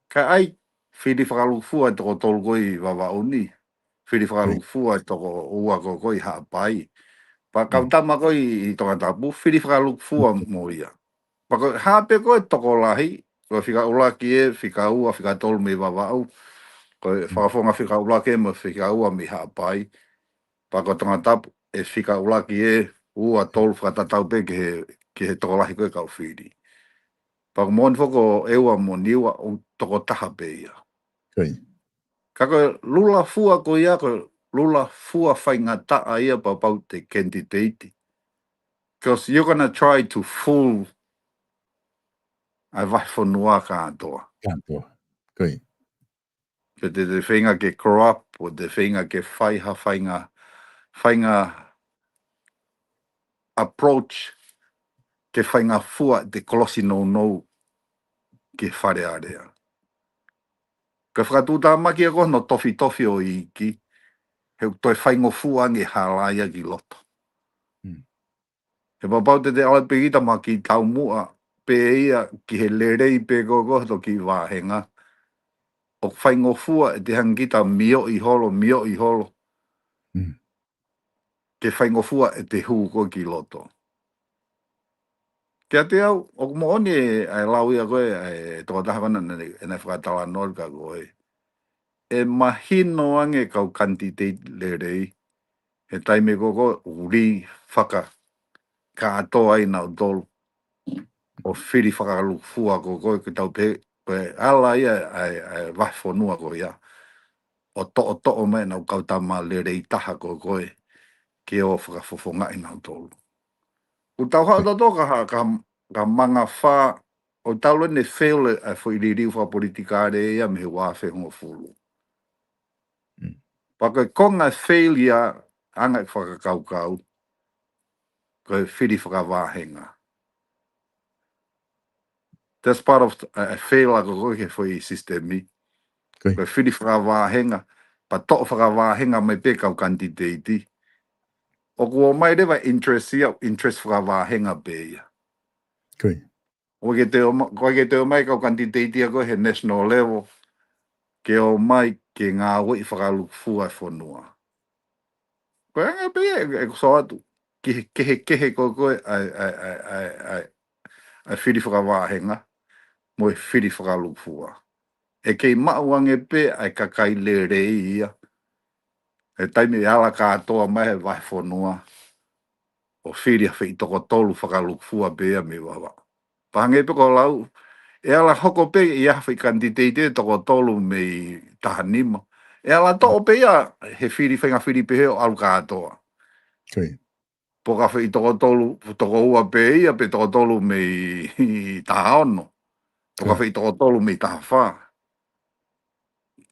Ka ʻai fili fakalukufua e toko tolu ko ē ʻi Vavaʻu ni, fili Ko ia. fakalukufua e toko ua ko ē ko ē ʻi Haʻapai. Pea kau Mm. tama ko ē ʻi, ʻi Tongatapu, fili fakalukufua Mm. mo ia. Pea ko e hā pē ko ē tokolahi, ko e fika ʻuluaki ē, fika ua, fika tolu mei Vavaʻu, ko e Mm. fakafofonga fika ʻuluaki ē mo e fika ua mei Haʻapai. Pea ko Tongatapu, ʻe fika ʻuluaki ē, ua, tolu fakatatau pē ki he, ki he tokolahi ko ē kau fili. Pea ko Moʻoni foki ko ʻEua mo Niua ʻoku toko taha pē ia. Ko ia. Ka ko e lulafua ko ia, ko e lulafua faingataʻa ia pea pau te candidate. 'Cause you're gonna try to fool ʻa e vahefonua kātoa. Kātoa. Ko ia. Ke te, te feinga ke corrupt, ʻo te feinga ke fai ha faʻahinga, faʻahinga approach, ke faʻahinga fua te kolosi nounou ki Fale Alea. Ka fakatuʻutāmaki ia ko hono tofitofi ʻo e iiki, he ʻoku toe faingofua ange hala ia ki loto. Mm. He pau pē te te ʻalu pē kita mo ha kiʻi taumuʻa pē ia ki he lelei pē ko ē ko ē hoto kiʻi vāhenga. ʻOku faingofua ʻete hanga kita mioʻi holo, mioʻi holo. Mm. Ke faingofua ʻete hū ko ē ki loto. Kiate au, ʻoku moʻoni e, ʻa e lau ia ko ē, ʻa e tokotaha ko ena naʻe, naʻe fakatalanoa kia koe. ʻE mahino ange kau candidate lelei, he taimi ko ē ko ē ʻoku lī fakakātoa ai nautolu ʻo fili fakalukufua ko ē ko ē ke tau pehē, ko e ala ia ʻa e, ʻa e vahefonua ko ia, ʻo toʻotoʻo mai ʻenau kau tama lelei taha ko ē ko ē, ke ō fakafofongaʻi nautolu. ʻOku tau haʻu tautolu ki ha, ki ha, ki ha manga fā, ʻo talu eni e fail ʻa e foʻi liliu fakapolitikale ia mei he ua afe hongofulu. Mm. Pea ko e konga e fail ia ʻa e ngaahi fakakaukau, ko e fili fakavāhenga. That's part of, uh, a fail ʻa ko ē ko ē ki he foʻi system ni. Ko ia. Ko e fili fakavāhenga, pea toʻo fakavāhenga mai pē kau candidate. ʻOku ō mai leva interest ia, interest fakavāhenga pē ia. Ko ia. ʻOku ʻikai ke toe ō ma-, ʻoku ʻikai ke toe ō mai kau candidate ia ko ē he national level, ke ō mai ke ngāueʻi fakalukufua e fonua. Ko e anga pē ia, ʻe, ʻe ko so atu, ki he, ki he, ki he ko ē ko ē ʻa e, ʻa e, ʻa e, ʻa e, ʻa e, ʻa e fili fakavāhenga, mo e fili fakalukufua. ʻe kei maʻu ange pē ʻa e kakai lelei ia. He taimi ʻe ala kātoa mai he vahefonua ʻo fili ha feituʻu toko tolu fakalūkufua pē ia mei Vavaʻu. Pea hangē pē ko e lau, ʻe ala hoko pē ia ha foʻi kanititeiti toko tolu mei taha nima. ʻE ala toʻo pē ia he fili, faʻahinga fili pehē ʻo ʻalu kātoa. Pe ko ha feituʻu toko tolu, toko ua pē ia, pe toko tolu mei taha ono. Pe ko ha feituʻu toko tolu mei taha fā.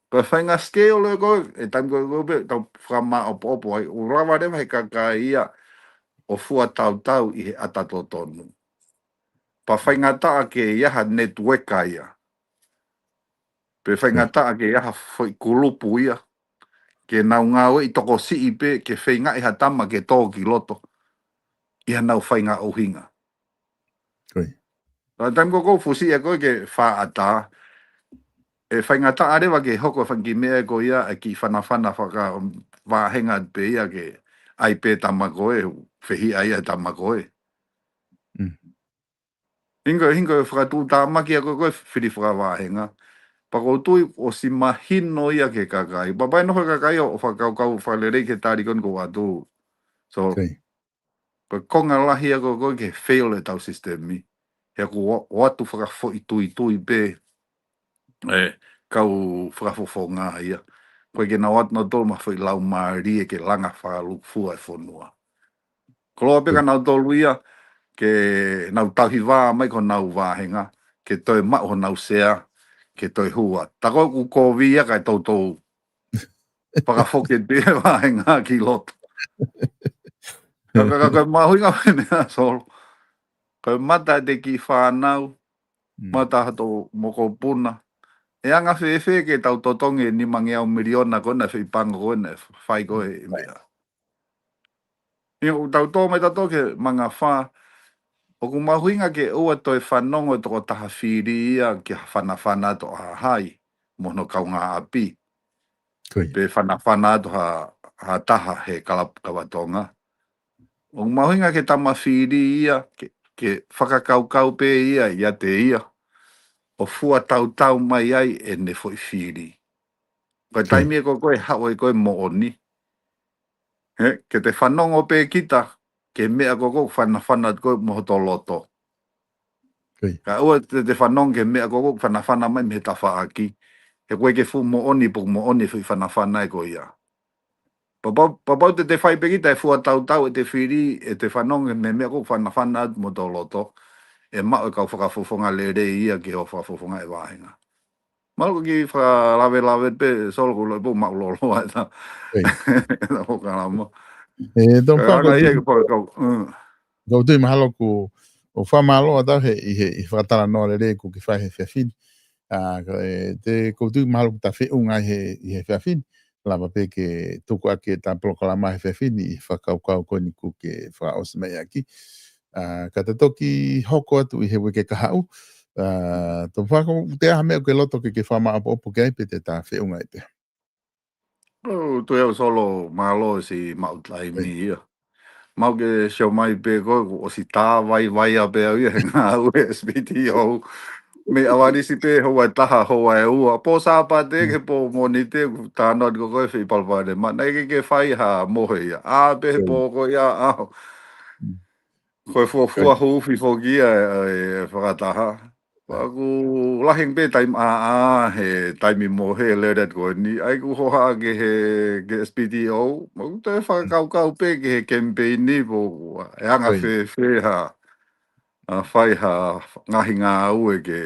Ko e faʻahinga scale ē ko ē, ʻe taimi ko ē pē tau fakamāʻopoʻopo ai, ʻoku lava leva he kakai ia ʻo fua tautau ʻi he ʻata totonu. Pea faingataʻa ke ʻi ai ha network ia. Pe faingataʻa ke ʻi ai ha foʻi kulupu ia. Ke nau ngāueʻi tokosiʻi pē, ke feingaʻi ha tama ke tō ki loto. ʻI haʻanau faʻahinga ʻuhinga. Ka taimi ko ē ʻoku fusi ʻe koe ke fā ʻata, ʻe faingataʻa leva ke hoko e fanga kiʻi meʻa ko ia, e kiʻi fanafana fakavāhenga pē ia ke ʻai pē tama ko ē, fehiʻa ia tama ko ē. Hingo, hingo e fakatuʻutāmaki ʻa ko ē ko e fili fakavāhenga. Pea ʻoku ou tui ʻosi mahino ia ki he kakai. Pea ʻe nofo e kakai ʻo, ʻo fakakaukau fakalelei ki he tali ko eni ʻoku ʻoatu. So, ko e konga lahi ʻa ko ē ko e ke fail e tau sisitemi. He ʻoku ʻo, ʻoatu fakafoʻituitui pē e kau fakafofonga ia. ʻOku ʻikai ke nau ʻoatu nautolu mo ha foʻi laumālie ke langa fakalūkufua e fonua. Koloa pē ka nautolu ia, ke nau tauhi vā mai ko honau vāhenga, ke toe maʻu honau sea, ke toe hua. Tā ko ē ʻoku kovi ia kae toutou fakafoki pē e vāhenga ki loto. Ka, ka, ka, ka mahuʻinga pē meʻa Solo. Ko e mata ʻete kiʻi fānau, mata hato mokopuna. ʻE anga fēfē ke tau totongi e nimangeau miliona ko ena feʻipango ko ena ʻe fai ko ē e meʻa. ʻI heʻetau tō mai tautolu ki he mangafā, ʻoku mahuʻinga ke ʻoua toe fanongo e tokotaha fili ia ki ha fanafana atu ʻa hai, mo hono kaungāʻapi. Pe fanafana atu ha, ha taha he kalapu kava Tonga. ʻOku mahuʻinga ke tama fili ia, ke, ke fakakaukau pē ia, ʻiate ia. ʻO fua tautau mai ai ʻene foʻi fili. Ko e taimi ē ko ē ko ē haʻu ai ko ē moʻoni. He, ke te fanongo pē kita, ke meʻa ko ē ko ē fanafana ko ē mo hoto loto. Ka ʻoua te te fanongo ke meʻa ko ē ko ē fanafana mai mei he tafaʻaki. He ʻoku ʻikai ke fuʻu moʻoni pe ʻoku moʻoni e foʻi fanafana ē ko ia. Pau, pau te te fai pē kita e fua tautau ʻete fili, ʻete fanongo mei he meʻa ko ē fanafana atu mo hoto loto. ʻE maʻu e kau fakafofonga lelei ia ki hoʻo fakafofonga e vāhenga. Mālō ko e kiʻi fakalavelave pē Solo ko e ʻilo pē ʻoku māʻulōlō ʻa e ta. ʻE, tau fakakau ia ke fakakau. Kau tui mahalo ʻoku ou fakamālō atu he, ʻi he, ʻi he fakatalanoa lelei kuo ke fai he efiafi ni. ʻA, ka, ʻe, te kau tui mahalo ʻoku ta feʻunga ʻi he, ʻi he efiafi ni. Lava pē ke tuku ʻaki ʻeta polokalama he efiafi ni ʻi he fakakaukau ko eni kuo ke fakaʻosi mai ʻaki. ʻA, ka ta toki hoko atu ʻi he uike kahaʻu. ʻA, tau fakakau te ʻi ai ha meʻa ʻoku ke loto ke, ke fakamāʻopoʻopo ki ai pe te ta feʻunga ai pē. ʻOku ou tui au Solo mālō siʻi maʻu taimi ia. Mau ke sio mai pē ko ē, kuo ʻosi tā vaivai ʻa pē au ia he ngāue S P T O. Mei ʻavanisi pē houa ʻe taha, houa ʻe ua. Pō Sāpate ki he pō Mōnite, kuo tā noa ko ē feʻi palopalema. Naʻe ʻikai ke fai ha mohe ia. ʻA pē he pō ko ia ʻaho. Ko e fuofua huufi foki ia e, e fakataha. Pea ʻoku lahi ange pē taimi ʻā, ʻā, he taimi mohe lele atu ko eni. ʻAi ʻoku hohaʻa ki he, ki he S P T O. Mau toe fakakaukau pē ki he kemipeini pē ʻoku ʻe anga fēfē ha, ʻa fai ha ngaahi ngāue ke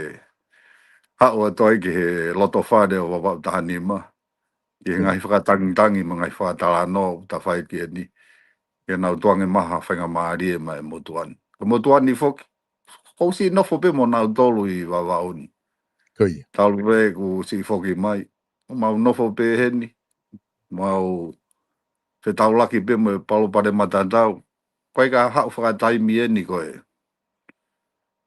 haʻu atu ai ki he loto fale ʻo Vavaʻu taha nima. Ki he ngaahi fakatangitangi mo e ngaahi fakatalanoa ʻoku ta fai ki heni. Ke nau tuku ange mai ha faingamālie maʻa e motuʻa ni. Ko e motuʻa ni foki, ʻoku ou siʻi nofo pē mo nautolu ʻi Vavaʻu ni. Talu pē kuo siʻi foki mai. ʻOku mau nofo pē heni. Mau fetaulaki pē mo e palopalema tatau. ʻOku ʻikai ke haʻu fakataimi eni ko e,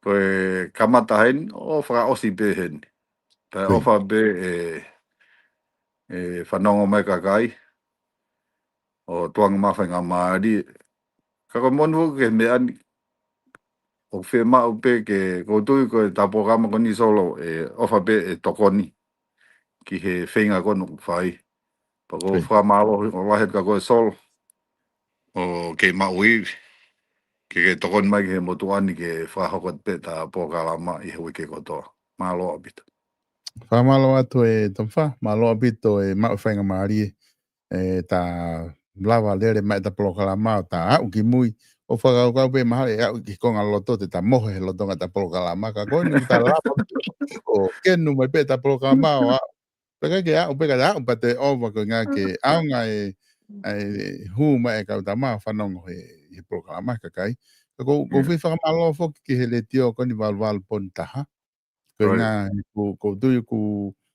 ko e kamata heni, ʻo fakaʻosi pē heni. Pea ʻofa pē ʻe, ʻe fanongo mai kakai, ʻo tuku ange mai ha faingamālie. Ka ko e moʻoni foki ki he meʻa ni, ʻoku fiemaʻu pē ke, ʻoku ou tui ko e ta polokalama ko eni Solo, ʻe ʻofa pē ʻe tokoni. ki he feinga ko eni ʻoku fai. Pea ʻoku ou fakamālō ʻo lahi atu kia koe Solo ʻo ke maʻu ivi ke ke tokoni mai ki he motuʻa ni ke fakahoko atu pē ʻeta polokalama ʻi he uike kotoa. Mālō ʻaupito. Fakamālō atu e Tomifa, mālō ʻaupito e maʻu faingamālie ʻeta lava lele mai ʻeta polokalama ʻo ta aʻu ki mui. ʻO fakakaukau pē mahalo ʻe aʻu ki he konga loto te ta mohe he lolotonga ʻeta polokalama. Ka ko eni ʻoku ta lava ʻo kenu mai pē ʻeta polokalama ʻo aʻu. Pea ʻikai ke aʻu pē ka ta aʻu pea toe ʻova ko e ʻuhinga ke ʻaonga e, e hū mai e kau tama fanongo he, he polokalama he kakai. Ka ʻoku ou, ʻoku ou fie fakamālō foki ki he Letiō ko eni valuvalu poini taha. Ko e ʻuhinga ʻoku, ʻoku ou tui ʻoku,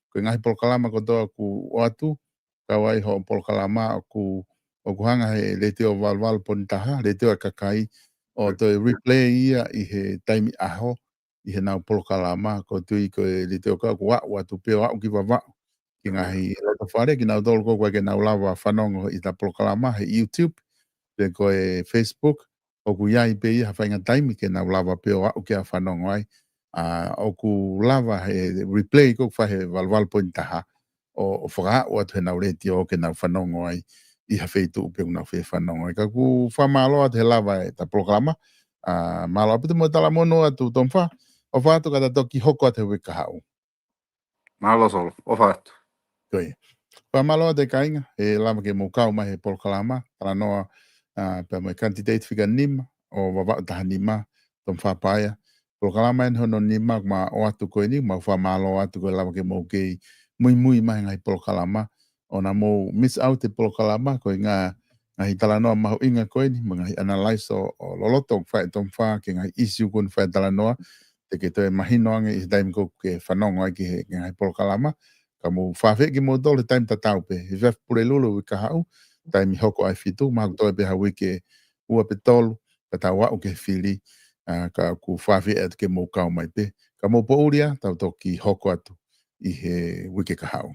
ko e ngaahi polokalama kotoa ʻoku ʻoatu, kau ai hoʻo polokalama ʻoku, ʻoku hanga he Letiō valuvalu poini taha, Letiō ʻa e Kakai, ʻo toe replay ia ʻi he taimi ʻaho, ʻi heʻenau polokalama, ʻoku ou tui ko e Letiō Kakai ʻoku aʻu atu pē ʻo aʻu ki Vavaʻu, ki he ngaahi loto fale, kinautolu ko ē ʻoku ʻikai ke nau lava fanongo ʻi heʻeta polokalama he YouTube, pe ko e Facebook, ʻoku ʻi ai pē ia ha faʻahinga taimi ke nau lava pē ʻo aʻu ke fanongo ai. ʻA, ʻoku lava he replay ko ē ʻoku fai he valuvalu poini taha ʻo, ʻo fakaaʻu atu heʻenau letiō ke nau fanongo ai ʻi ha feituʻu pē ʻoku nau fie fanongo ai. Ka ʻoku ou fakamālō atu he lava ʻeta polokalama. ʻA, mālō ʻaupito mo e talamonū atu Tomifa, ʻofa atu ka ta toki hoko atu he uike kahaʻu. Mālō Solo, ʻofa atu. Ko ia. Fakamālō atu e kāinga, he lava ke mou kau mai he polokalama, talanoa, ʻa, pea mo e candidate fika nima ʻo Vavaʻu taha nima, Tomifa Paea. Polokalama eni hono nima, ʻoku ma ʻoatu ko eni, mau fakamālō atu ko e lava ke mou kei muimui mai he ngaahi polokalama. ʻOua naʻa mou miss out e polokalama, ko e ngaahi, ngaahi talanoa mahuʻinga ko eni, mo e ngaahi analyse ʻo, ʻo loloto ʻoku fai ʻe Tomifa, ki he ngaahi issue ko eni ʻoku fai talanoa, te ke toe mahino ange ʻi he taimi ko ē ʻoku ke fanongo ai ki he, ki he ngaahi polokalama. Ka mou fakaafeʻi kimoutolu he taimi tatau pē. He efiafi Pulelulu uike kahaʻu, taimi hoko ʻa e fitu, mahalo ʻoku toe pē ha uike ʻe ua pe tolu, ka tau aʻu ki he fili, ʻa, ka ʻoku ou fakaafeʻi atu ke mou kau mai pē. Ka mou poʻuli ā, tau toki hoko atu ʻi he uike kahaʻu.